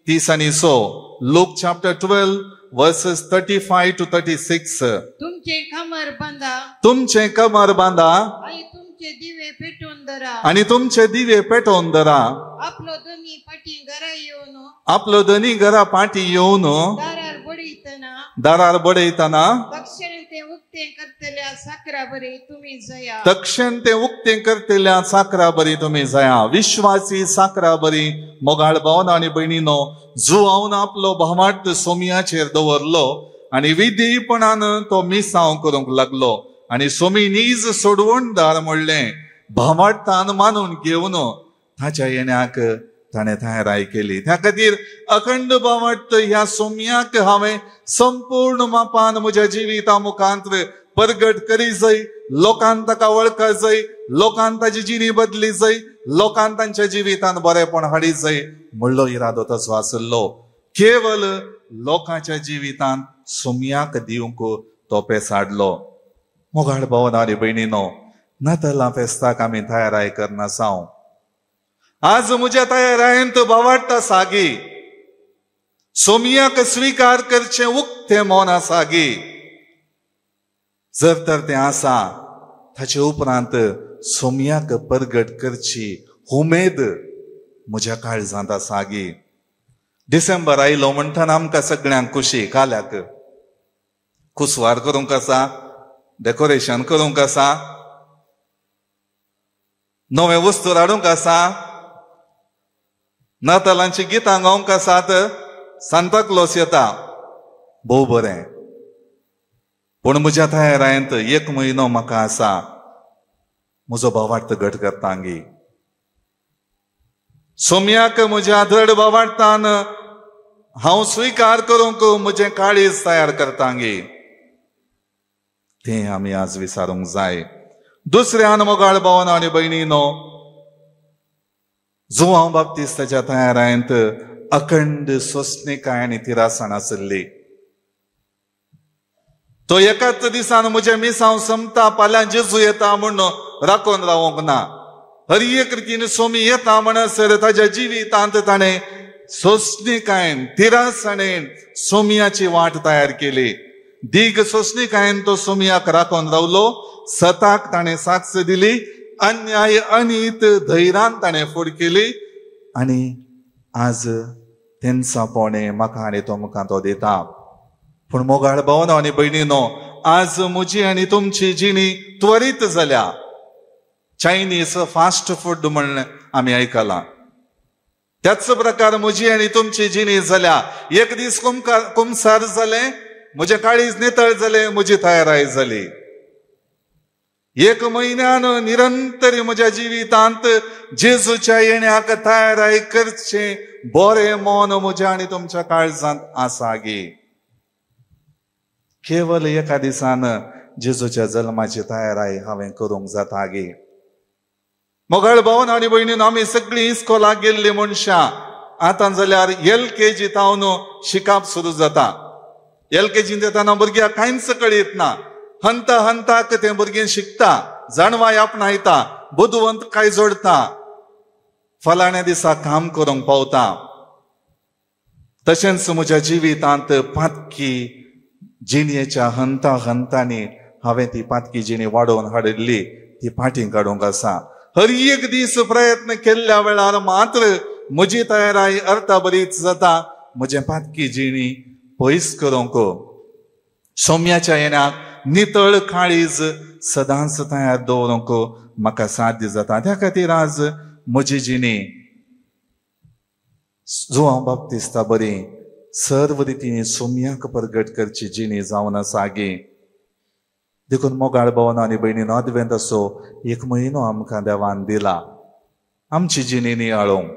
30 आनी 6, Luke chapter 12 verses 35 to 36. तुमचे कमर बांदा, तुमचे कमर बांदा आणि तुमचे दिवे पेटोवन धरा, आणि तुमचे दिवे पेटोवन धरा, आपलो धनी पाटी घरा येवन, आपलो धनी घरा पाटी येवन दारार बडयतना, दारार बडयतना तक्षण ते उक्ते करतल्या साकरा बरी तुम्ही जया, तक्षण ते उक्ते करतल्या साकरा बरी तुम्ही जया. विश्वासी साकरा बरी मोगाळ भावन आनी भयणीनो, जुवावन आपलो भावार्थ सोम्याचेर दवरलो आनी विधीपणान तो मिसांव करूंक लागलो आनी सोमी नीज सोडवणदार म्हणलें भावार्थान मानून घेवन ताच्या येण्याक ताणें तयाराय केली. त्या खातीर अखंड भावार्थ ह्या सोम्याक हांवें संपूर्ण मापान म्हज्या जिविता मुखांत परगट करी जाय, लोकांक ताका वळखा जाय, लोकांक ताची जिणी बदली जाय, लोकांक तांच्या जिवितान बरेपण हाडी जाय म्हणलो इरादो तसो आसलो. केवल लोकांच्या जिवितांत सोम्याक दिवंक तो पेसाडलो. मोगाळ भावन आनी भयणीनो, नातलां फेस्ताक आमी तयाराय करनासांव. आज म्हज्या तयारायेंत भावार्थ आसा गी, सोम्याक स्विकार करचें उक्तें मन आसा गी. जर तर तें आसा ताचे उपरांत सोमयाक परगट करची उमेद म्हज्या काळजांत आसा गी. डिसेंबर आयलो म्हणटना आमकां सगळ्यांक खुशी, काल्याक कुसवार करूंक आसा, डेकोरेशन करूंक आसा, नवे वस्तू हाडूंक आसा, नातालांची गितां गावंक आसात, सांता क्लॉस येता, भोव बरें. पूण म्हज्या तयारायंत एक म्हयनो म्हाका आसा म्हजो भावार्थ घट करतांगी. सोमयाक म्हज्या धड भावार्थान हांव स्विकार करूंक म्हजें काळीज तयार करतांगी. तें आमी आज विसारूंक जाय. दुसऱ्यान मोगाळ भावन आनी भयणीनो, जुवांव बाप्तिस्ताच्या तयारायंत अखंड सोंसणीकाय आनी तिरासण आसली. तो एकाच दिसान म्हजें मिसांव समता फाल्यां जेजू येता म्हूण राखून रावंक ना. हर एक रितीन सोमी येता म्हणसर ताज्या जिवितांत ताणें सोंसणीकायेन तिरासणेन सोमयाची वाट तयार केली. दीग सोंसणीकायेन तो सोमयाक राखून रावलो. सताक ताणें साक्ष दिली, अन्याय अनीत धैर्यान ताणें फुड केली आनी आज तेंचा पोणे म्हाका आनी तुमकां तो दिता. पूण मोगाळ भावनो आनी भयणीनो, आज म्हजी आनी तुमची जिणी त्वरीत जाल्या. चायनीज फास्ट फूड म्हण आमी आयकलां, त्याच प्रकार म्हजी आनी तुमची जिणी जाल्या. एक दीस कुमसार जालें, म्हजें काळीज नितळ जालें, म्हजी तयाराय जाली. एक म्हयन्यान निरंतर म्हज्या जिवितांत जेजूच्या येण्याक तयाराय करचें बरें मन म्हज्या आनी तुमच्या काळजांत आसा गे. केवल एका दिसान जेजूच्या जल्माची तयाराय हांवें करूंक जाता गे. मोगाळ भावन आनी भयणीन, आमी सगळीं इस्कोलाक गेल्लीं मनशां. आतां जाल्यार LKG तावन शिकप सुरू जाता. LKG येताना भुरग्याक कांयच कळीत ना. हंता हंताक तें भुरगें शिकता, जाणवाय आपणायता, बुदवंत काय जोडता, फलाण्या दिसा काम करूंक पावता. तशेंच म्हज्या जिवितांत पातकी जिणेच्या हंता हंतांनी हांवें ती पातकी जिणी वाडोवन हाडिल्ली, ती फाटीं काडूंक आसा. हर एक दीस प्रयत्न केल्ल्या वेळार मात्र म्हजी तयाराय अर्था बरीच जाता, म्हजें पातकी जिणी पयस करूंक. सोम्याच्या येण्याक नितळ काळीज सदांच तयार दवरूंक म्हाका साध्य जाता. त्या खातीर आज म्हजी जिणी जुवांव बाप्तिस्ता बरी सर्व रितीन सोम्याक परगट करची जिणी जावन आसा गे. देखून मोगाळ भावन आनी भयणीन, आदवेंत असो एक म्हयनो आमकां देवान दिला आमची जिणी नियाळूंक,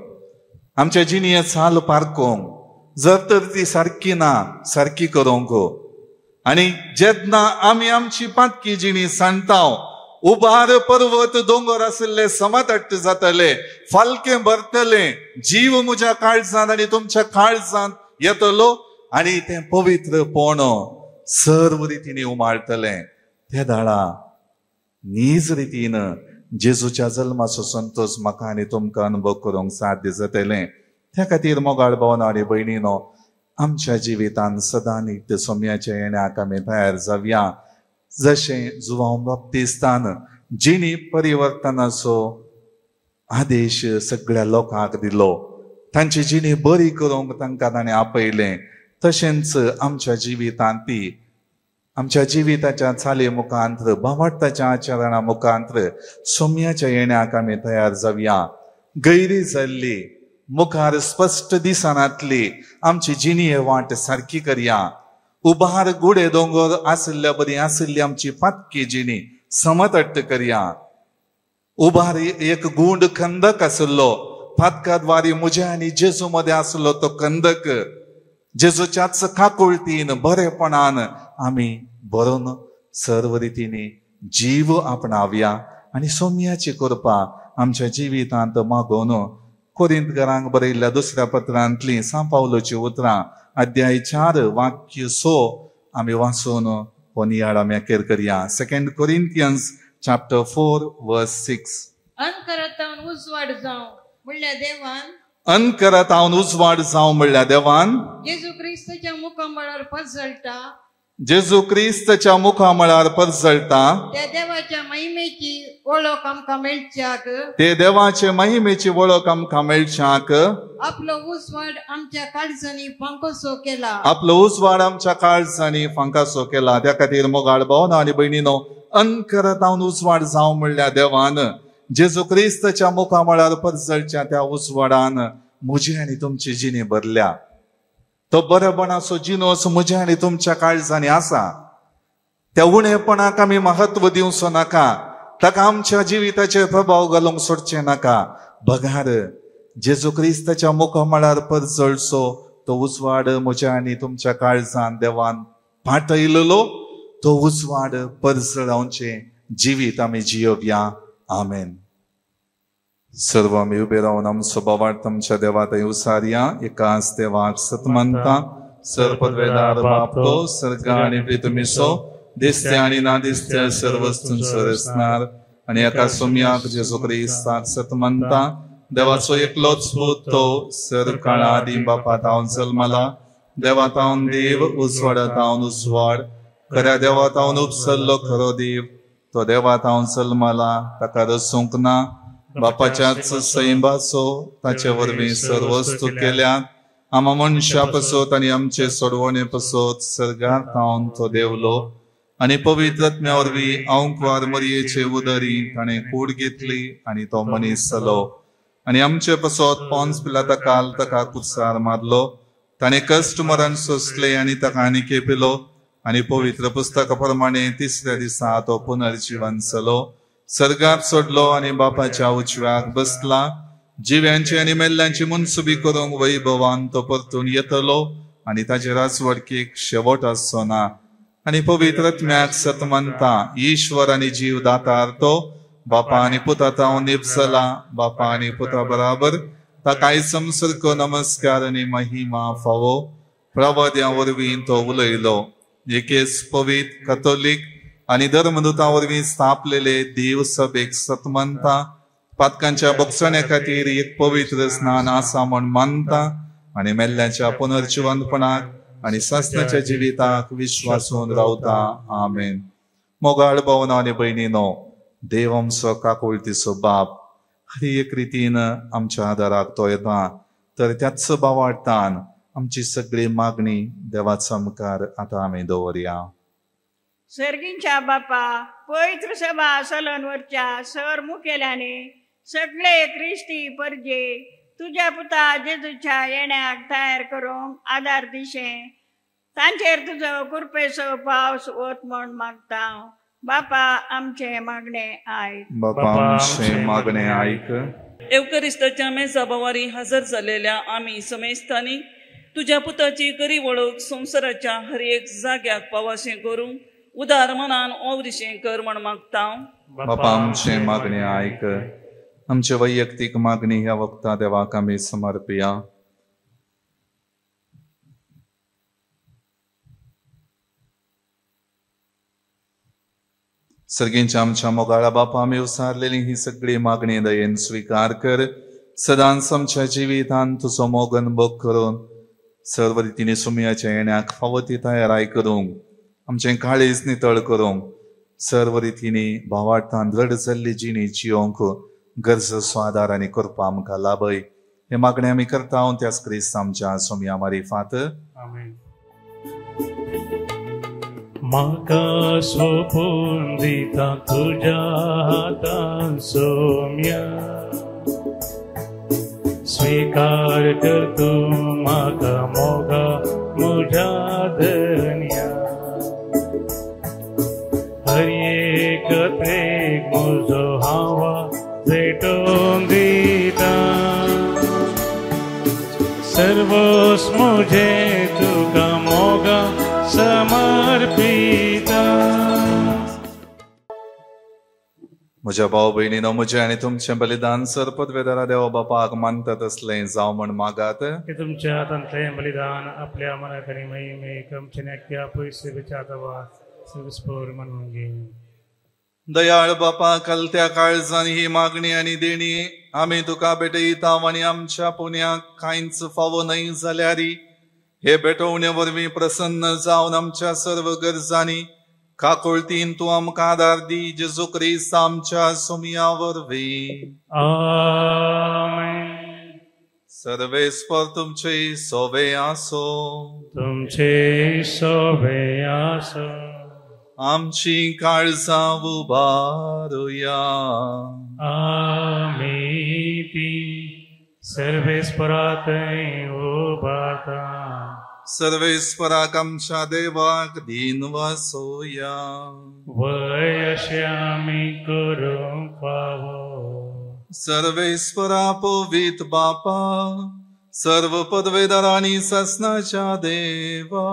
आमच्या जिणये चाल पारकोंक, जर तर ती सारकी ना सारकी करूंक. आनी जेन्ना आमी आमची पातकी जिणी सांडटा, उबार पर्वत दोंगर आशिल्ले समतट्ट जातले, फालकें भरतले, जीव म्हज्या काळजांत आनी तुमच्या काळजांत येतलो आनी तें पवित्रपण सर्व रितीन उमाळटलें. ते दाळा नीज रितीन जेजूच्या जल्माचो संतोष म्हाका आनी तुमकां अनुभव करूंक साध्य जातलें. त्या खातीर मोगाळ भावन आनी भयणीनो, आमच्या जिवितान सदां नित्य सोम्याच्या येण्याक आमी तयार जावया. जशें जुवांव बाप्तिस्तान जिणी परिवर्तनाचो आदेश सगळ्या लोकांक दिलो, तांची जिणी बरी करूंक तांकां ताणें आपयलें, तशेंच आमच्या जिवितांत ती आमच्या जिविताच्या चाली मुखांत्र, भावार्थाच्या आचरणा मुखांत्र सोम्याच्या येण्याक आमी तयार जावया. गैरी जाल्ली, मुखार स्पश्ट दिसनातली आमची जिणी वाट सारकी करया. उबार गुडे दोंगर आशिल्ल्या बरी आशिल्ली आमची पातकी जिणी समतट्ट करया. उबार एक गुंड खंदक आशिल्लो, पातकाद्वारी म्हज्या आनी जेजू मदें आसलो तो खंदक जेजूच्याच काकुळतीन बरेपणान आमी भरून सर्व रितीनी जीव आपणावया आनी सोम्याची कृपा आमच्या जिवितांत मागोवन. कोरिंतकारांक बरयल्ल्या दुसऱ्या पत्रांतली सांत पावलाची उतरां अध्याय 4 वाक्य 6 आमी वाचून हो नियाळ आमी अखेर करया. 2 कोरिंथियन्स चॅप्टर 4 वर्स 6. अनकरतावन उजवाड जावं म्हणल्या देवान, अनकरतावन उजवाड जावं म्हणल्या देवान जेजू क्रिस्ताच्या मुखामळार पजळटा जेजू क्रिस्ताच्या मुखामळार परजळटा त्या देवाच्या महिमेची ओळख आमकां मेळच्याक, ते देवाचे महिमेची वळख आमकां मेळच्याक आपलो उजवाड आमच्या काळजांनी फांकोसो केला, आपलो उजवाड आमच्या काळजांनी फांकासो केला. त्या खातीर मोगाळ भावना आनी भयणीनो, अनकरतावन उजवाड जावं म्हणल्या देवान जेजू क्रिस्ताच्या मुखामळार परजळच्या त्या उजवाडान म्हजी आनी तुमची जिणी भरल्या. तो बरेपणाचो जिनोस म्हज्या आनी तुमच्या काळजांनी आसा. त्या उणेपणाक आमी महत्व दिवचो नाका, ताका आमच्या जिविताचेर प्रभाव घालूंक सोडचें नाका. बगार जेजू क्रिस्ताच्या मुखामळार परजळचो तो उजवाड म्हज्या आनी तुमच्या काळजान देवान पाठयलेलो तो उजवाड परजळावचें जिवीत आमी जियोवया. आमेन. सर्व आमी उबे रावन आमचो बावार्थ आमच्या देवा थंय उसारया. एकाच देवाक सतमानता, सर पदवेदार बाप तो सर्ग आनी पृथ्वीचो दिसत्या आनी ना दिसत्या सर्व वस्तूंचो रचणार आनी एका सोम्याक जेजू क्रिस्ताक सतमानता, देवाचो एकलोच पूत तो सर काळा आदी बापा तावन जल्मला, देवा तावन देव, उजवाडा तावन उजवाड, खऱ्या देवा तावन उपसल्लो खरो देव, तो देवा तावन जल्मला, ताका रसूंक ना, बापाच्याच सैंबाचो ताचे वरवीं सर्व वस्तू केल्यात, आमा मनशा पसत आनी आमचे सोडवणे पसत सर्गार तावन तो देवलो आनी पवित्र आत्म्या वरवीं आंकवार मरयेचे उदरी ताणें कूड घेतली आनी तो मनीस जालो आनी आमचे पसत पोन्स पिलाता काल ताका कुर्सार मारलो, ताणें कश्ट मरण सोंसले आनी ताका आनी केपिलो आनी पवित्र पुस्तका प्रमाणे तिसऱ्या दिसा तो पुनर्जिवन जालो, सर्गार सोडलो आनी बापाच्या उजव्याक बसला, जिव्यांची आनी मेल्ल्यांची मनसुबी करूंक वैभवान तो परतून येतलो आनी ताचे राजवडकेक शेवट आसचो ना. आनी पवित्र आत्म्याक सतमानता, ईश्वर आनी जीव दातार तो बापा आनी पुता तावन निपसला, बापा आनी पुता बराबर ताकाय संसर्ग नमस्कार आनी महिमा फावो. प्रवाद्या वरवीं तो उलयलो. एकेच पवित्र कथोलीक आनी धर्मदूता वरवीं स्थापलेले देव सभेक सतमानता, पातकांच्या बोगसण्या खातीर एक पवित्र स्नान आसा म्हण मानता आनी मेल्ल्याच्या पुनर्जिवंतपणाक आनी सासणाच्या जिविताक विश्वासून रावता. आमेन. मोगाळ भावना आनी भयणीनो, देव आमचो काकुळतीचो बाप हर एक रितीन आमच्या आदाराक तो येता, तर त्याच भावार्थान आमची सगळी मागणी देवाचा मुखार आतां आमी दवरया. सर्गींच्या बापा, पवित्र सभा सलनवरच्या सर मुखेल्याने सगळे क्रिस्ती परजे तुझ्या पुता जेजूच्या येण्याक तयार करूंक आदार दिशे, तांचेर तुजो कृपेचो पावस वत म्हण मागता. बापा आमचे मागणे आयक. बापा आमचे मागणे आयक. एवकरिस्ताच्या मेजा बवारी हजर जालेल्या आमी समेस्तांनी तुज्या पुताची करी वळख संवसाराच्या हर एक जाग्याक पावाशें करूंक उदार मनान ओवरीशें कर म्हण मागता. बापा आमचे मागणे आयक. आमचे वैयक्तीक मागणी ह्या वक्ता देवाक आमी समर्पया. सर्गींच्या आमच्या मोगाळा बापा, आमी उसारलेली ही सगळी मागणी दयेन स्विकार कर. सदांच आमच्या जिवितान तुजो मोग अनुभव करून सर्व रितीने सुमयाच्या येण्याक फावो ती तयाराय करूंक, आमचें काळीज नितळ करूंक, सर्व रितीने भावार्थान दृढ जाल्ली जिणी जियोंक गरजसो आदार आनी करपा आमकां लाभय. हे मागणे आमी करता त्याच क्रिस्त आमच्या सोमया मारिफात. आमेन. म्हाका सोपून दिता तुज्या हातान सोम्या, स्वीकार कर तूं म्हाका मोगा म्हज्या धन्या, हर एक प्रेम म्हजो हांव भेटोवन दिता, सर्वस म्हजें तुका मोगा समर्पिता. म्हज्या भाव भयणीनो, म्हजें आनी तुमचें बलिदान सरपदवेदारा देवा बापाक मानता तसलें जावं म्हण मागात. तुमच्या हातांतलें बलिदान आपल्या मनाक आनी महिमेक आमच्या नाक्या पयशे म्हणून घे. दयाळ बापा, कलत्या काळजान ही मागणी आनी देणी आमी तुका भेटयता आनी आमच्या पुण्याक कांयच फावो न्हय जाल्यार हे भेटवणे वरवीं प्रसन्न जावन आमच्या सर्व गरजांनी काकुळतीन तूं आमकां आदार दी, जेजू क्रिस्त आमच्या सोमया वरवीं. आमेन. सर्वेस्पर तुमचे सोवे आसो. तुमचे सोवे आसो. आमची काळजां उबारुया. आमी ती सर्वेस्परा थंय उबारता. सर्वेस्पराक आमच्या देवाक दीन वासोया. वय अशें आमी करूंक फावो. सर्वेस्परा पवित्र बापा, सर्व पदवेदार आनी सासनाच्या देवा,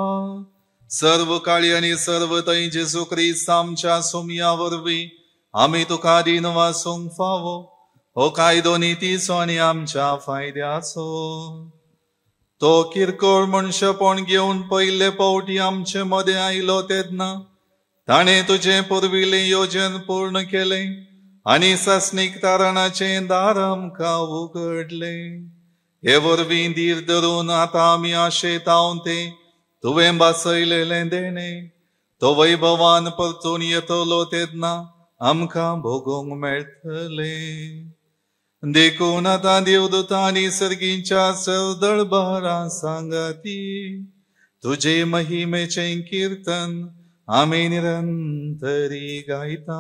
सर्व काळी आनी सर्व थंय जेजू क्रिस्त आमच्या सोमया वरवीं आमी तुका दीन वासूंक फावो. हो कायदो नितीचो आनी आमच्या फायद्याचो. तो किरकोळ मनशेपण घेवन पयले फावटी आमचे मदें आयलो तेन्ना ताणें तुजें पुर्विल्लें योजन पूर्ण केलें आनी सासणीक तारणाचें दार आमकां उगडलें. हे वरवीं धीर धरून आतां आमी आशेतावन तें तुवें भासयलेलें देणें तो वैभवान परतून येतलो तेन्ना आमकां भोगूंक मेळटलें. देखून आतां देवदूतांनी सर्गींच्या सरदळबारां सांगाती तुजे महिमेचें किर्तन आमी निरंतरी गायता.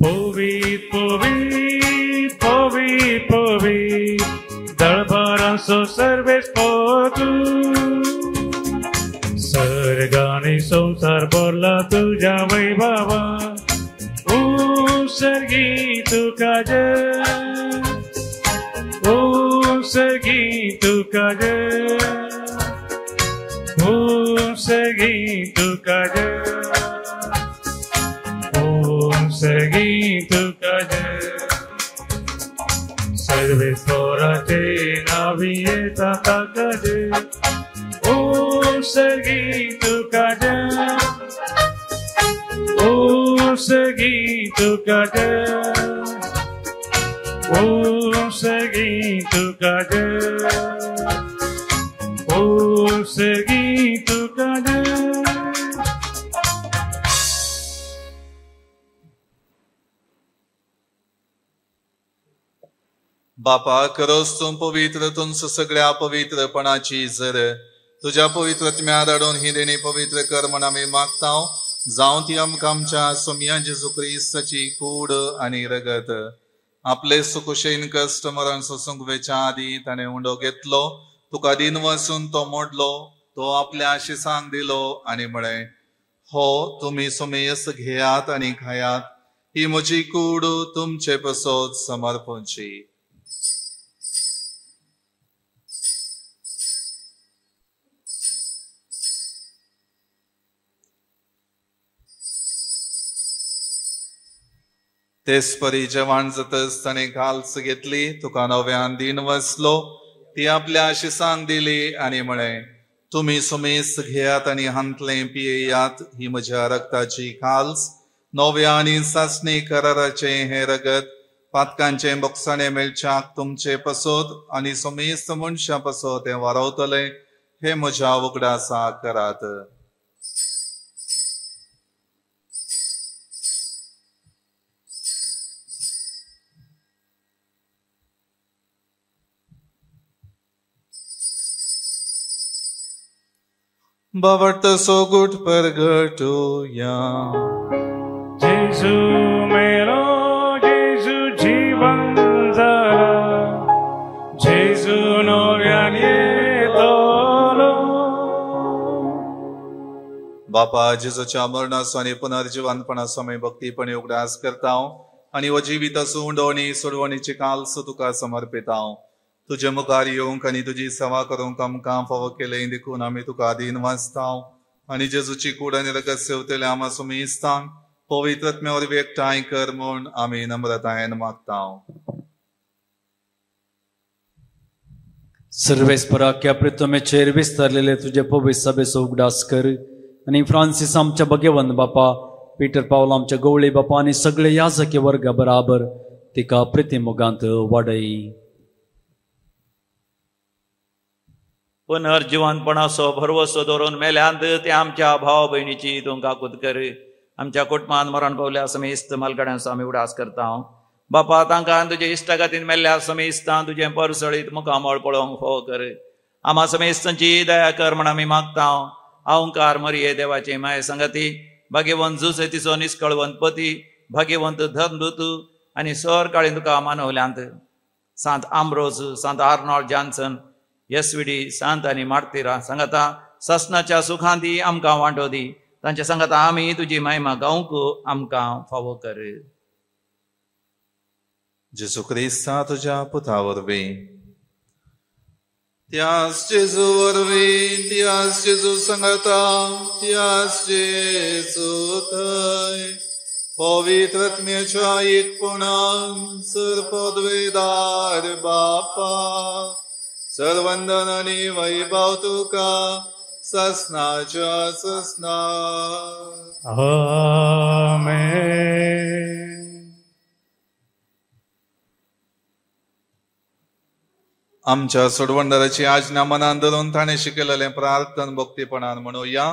पवित्र पवित्र पवित्र पवित्र दळबारांचो सर्वेस्पर तूं, सर्ग आनी संवसार भरला तुज्या वैभवा. ओ सर्गी तुका जय, ओ सर्गी तुका जय, ओ सर्गी तुका जय, ओ सर्गी तुका जय. सर्वेस्पराचे नावी येता ताका जय, ओ सर्गी तुका जय, ओ सर्गी तुका जय, ओ सर्गी तुका जय, ओ सर्गी तुका जय. बापा, खरोच तूं पवित्र, तुमचो सगळ्या पवित्रपणाची जर तुज्या पवित्र आत्म्या धाडून ही देणी पवित्र कर म्हण आमी मागता. जावं ती आमकां आमच्या सोमया जेजू क्रिस्ताची कूड आनी रगत. आपले सुकुशेन कश्ट मरण सोसूंक वेच्या आदीं ताणें उंडो घेतलो, तुका दीन वसून तो मोडलो, तो आपल्या आशिसांक दिलो आनी म्हळें, हो तुमी सुमेस घेयात आनी खायात, ही म्हजी कूड तुमचे पसत समर्पणची. तेचपरी जेवण जातच ताणें घाल्स घेतली, तुका नव्यान दीन वसलो, ती आपल्या आशिसांक दिली आनी म्हळें, तुमी सुमेस घेयात आनी हांतलें पियेयात, ही म्हज्या रगताची खाल्स, नव्या आनी सासणी कराराचें हें रगत पातकांचें बोगसाणें मेळच्याक तुमचे पसत आनी सुमेस्त मनशां पसत तें वारवतलें, हें म्हज्या उगडासा करात. बाबट सोगुट परगटुया. जेजू मेलो, जेजू जीवन जाला, जेजू नव्यान येतलो. बापा, जेजूच्या मरणाचो आनी पुनर्जिवनपणाचो आमी भक्तीपणी उगडास करता आनी हो जिविताचो उंडवणी सोडवणीची काल्स तुका समर्पिता. तुजे मुखार येवंक आनी तुजी सेवा करूंक आमकां फावो केलें देखून आमी तुका आदीन वाचता आनी जेजूची कूड आनी रगत सेवतले आमा सुमेस्तांक पवित्र आत्म्या वरवीं एकठांय कर म्हूण आमी नम्रतायेन मागता. सर्वेस्परा प्रितमेचेर विस्तारलेले तुजे पवित्र सभेचो उगडास कर आनी फ्रांसीस आमच्या भगवंत बापा पीटर पावल आमच्या गवळी बापा आनी सगळे याजकी वर्गा बराबर तिका प्रितीमोगांत वाडय. पुनर्जिवनपणाचो भरवसो दवरून मेल्यांत ते आमच्या भाव भयणीची तूं काकूत कर. आमच्या कुटुंबान मरण पावल्या समेस्त मालगाड्यांचो आमी उडास करता. बापा तांकां तुजे इश्टागातीन मेल्ल्या समेस्तां तुजें परसळीत मुखामळ पळोवंक फावो कर. आमा समेस्तांची दया कर म्हण आमी मागता. अहंकार मरिये देवाचे माये संगती, भाग्यवंत जुसे तिचो निस्कळवंत पती, भाग्यवंत धर्मदूत आनी सर काळी तुका मानवल्यांत Sant Ambrose, Sant Arnold Janssen, SVD, सांत आनी मार्तिरा सांगाता ससनाच्या सुखांती आमकां वांटो दी. तांच्या सांगाता आमी तुजी महिमा गावंक आमकां फावो कर. जेजू क्रिस्ता तुज्या पुता वरवीं, त्याच जेजू वरवीं, त्याच जेजू सांगाता, त्याच जेजू थंय पवित्र आत्म्याच्या एकपणान सर पदवेदार बापा, सर्वंदन आनी वैभव तुका ससनाच्या ससना. आमेन. आमच्या सोडवणदाराची आज्ञा मनान धरून ताणें शिकयलेलें प्रार्थन भक्तीपणान म्हणुया.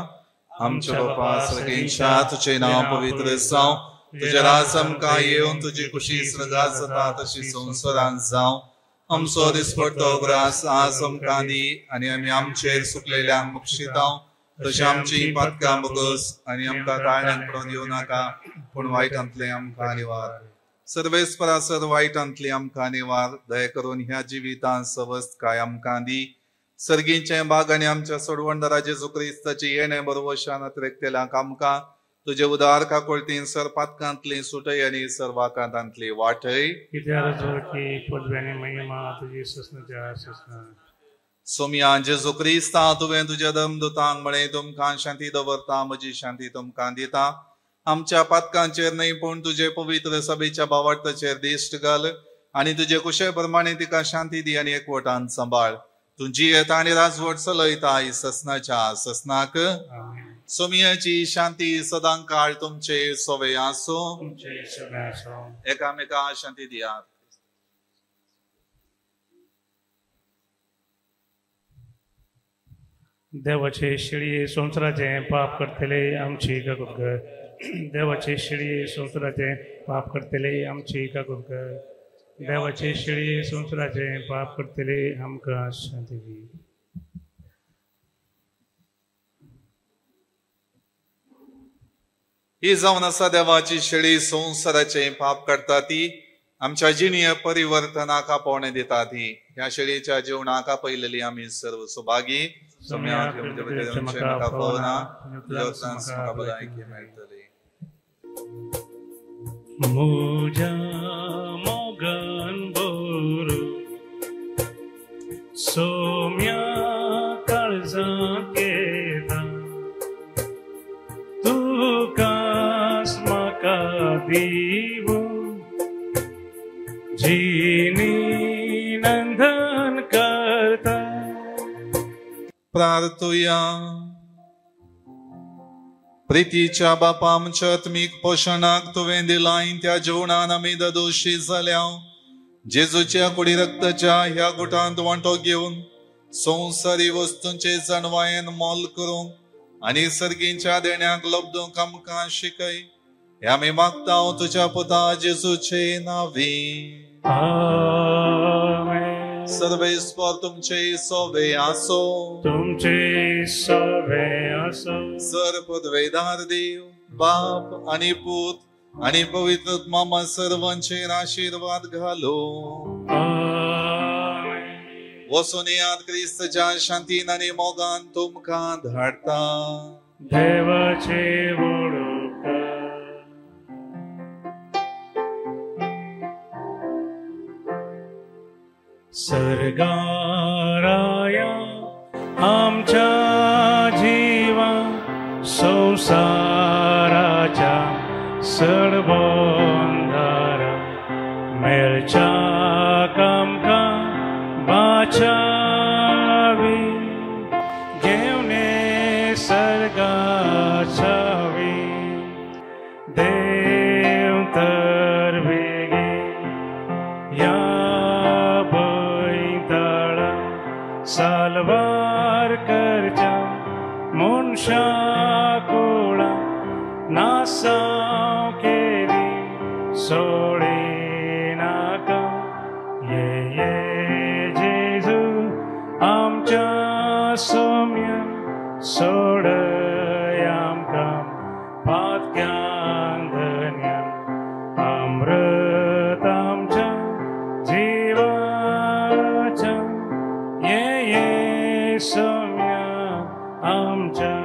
आमच्या बापा सर्गेंच्या, तुजें नांव पवित्र जावं, तुजें राज आमकां येवन, तुजी खुशी स्वर्गांत जाता तशी संवसारांत जावं. आमचो दिसपडतो ग्रास आज आमकां दी आनी आमी आमचेर सुकलेल्यांक बक्षितांव, तशें आमची पातकां बगस आनी आमकां ताळ्यांक पडोवन येवं नाका, पूण वायटांतलें आमकां निवार. सर्वेस्परासर वायटांतली आमकां निवार. दया करून ह्या जिवितांत सवस्तकाय आमकां दी. सर्गींचें बाग आनी आमच्या सोडवणदारा जेजू क्रिस्ताची येणें बरोवशान अतिरेकतेल्यांक आमकां तुजे उदार काकुळतीन सर पातकांतली सुटय आनी सर्वाकांतांतली वाटय. सोमया जेजू क्रिस्ता, तुवें तुज्या दमदुतांक म्हळें, तुमकां शांती दवरता, म्हजी शांती तुमकां दिता. आमच्या पातकांचेर न्हय पूण तुजे पवित्र सभेच्या भावार्थाचेर दिश्ट घाल आनी तुजे कुशे प्रमाणे तिका शांती दी आनी एकवटान सांबाळ. तूं जियेता आनी राजवट चलयता ससनाच्या ससनाक. सोमियाची शांती सदां काळ तुमचे सोवे आसूं. एकामेका शांती दियात. देवाचे शिळये संवसाराचें पाप करतले आमची काकूत कर. देवाचे शिळये संवसाराचें पाप करतले आमची काकूत कर. देवाचे शिळये संवसाराचें पाप करतले आमकां शांती दी. ही जावन आसा देवाची शेळी संवसाराचें पाप करता ती आमच्या जिणये परिवर्तनाक आपोवणें दिता ती. ह्या शेळयेच्या जेवणाक आपयलेली आमी सर्व सुभागी. मेळटली. म्हज्या मोगान भरू सोम्या काळजांत येता, तुकाच म्हाका दिवूं जिणी नंदन करता. प्रार्थुया. प्रितीच्या बापा, आमच्या आत्मीक पोशणाक तुवें दिलाय त्या जेवणान आमी ददोशी जाल्या. जेजूच्या कुडी रक्ताच्या ह्या गुटांत वांटो घेवन संवसारी वस्तूंचे जाणवायेन मोल करूंक आनी सर्गींच्या देण्याक लब्दूंक आमकां शिकय. हे आमी मागता तुज्या पुता जेजूचे नांवी. सर्वेस्पर तुमचे सोवे आसो. तुमचे सोवे आसो. सर पदवेदार देव बाप आनी पूत आनी पवित्र मामा सर्वांचेर आशीर्वाद घालो. वचून येयात, क्रिस्तच्या शांतीन आनी मोगान तुमकां धाडटा. देवाचे वडूक सर्गाराया आमच्या जीवा संवसाराच्या सडबंदारा मेळच्या कामकां बाचावी घेवने सर्गाचावी. देव तर बेगीन ह्या बैताळा साल्वार करच्या मनशा कुळा नासाव केली सोडिनाका. ये ये जेजू आमच्या सोम्यान सोडय आमकां पातक्यांक धन्यान अमृत आमच्या जिवाच्या. ये ये सोम्या आमच्या.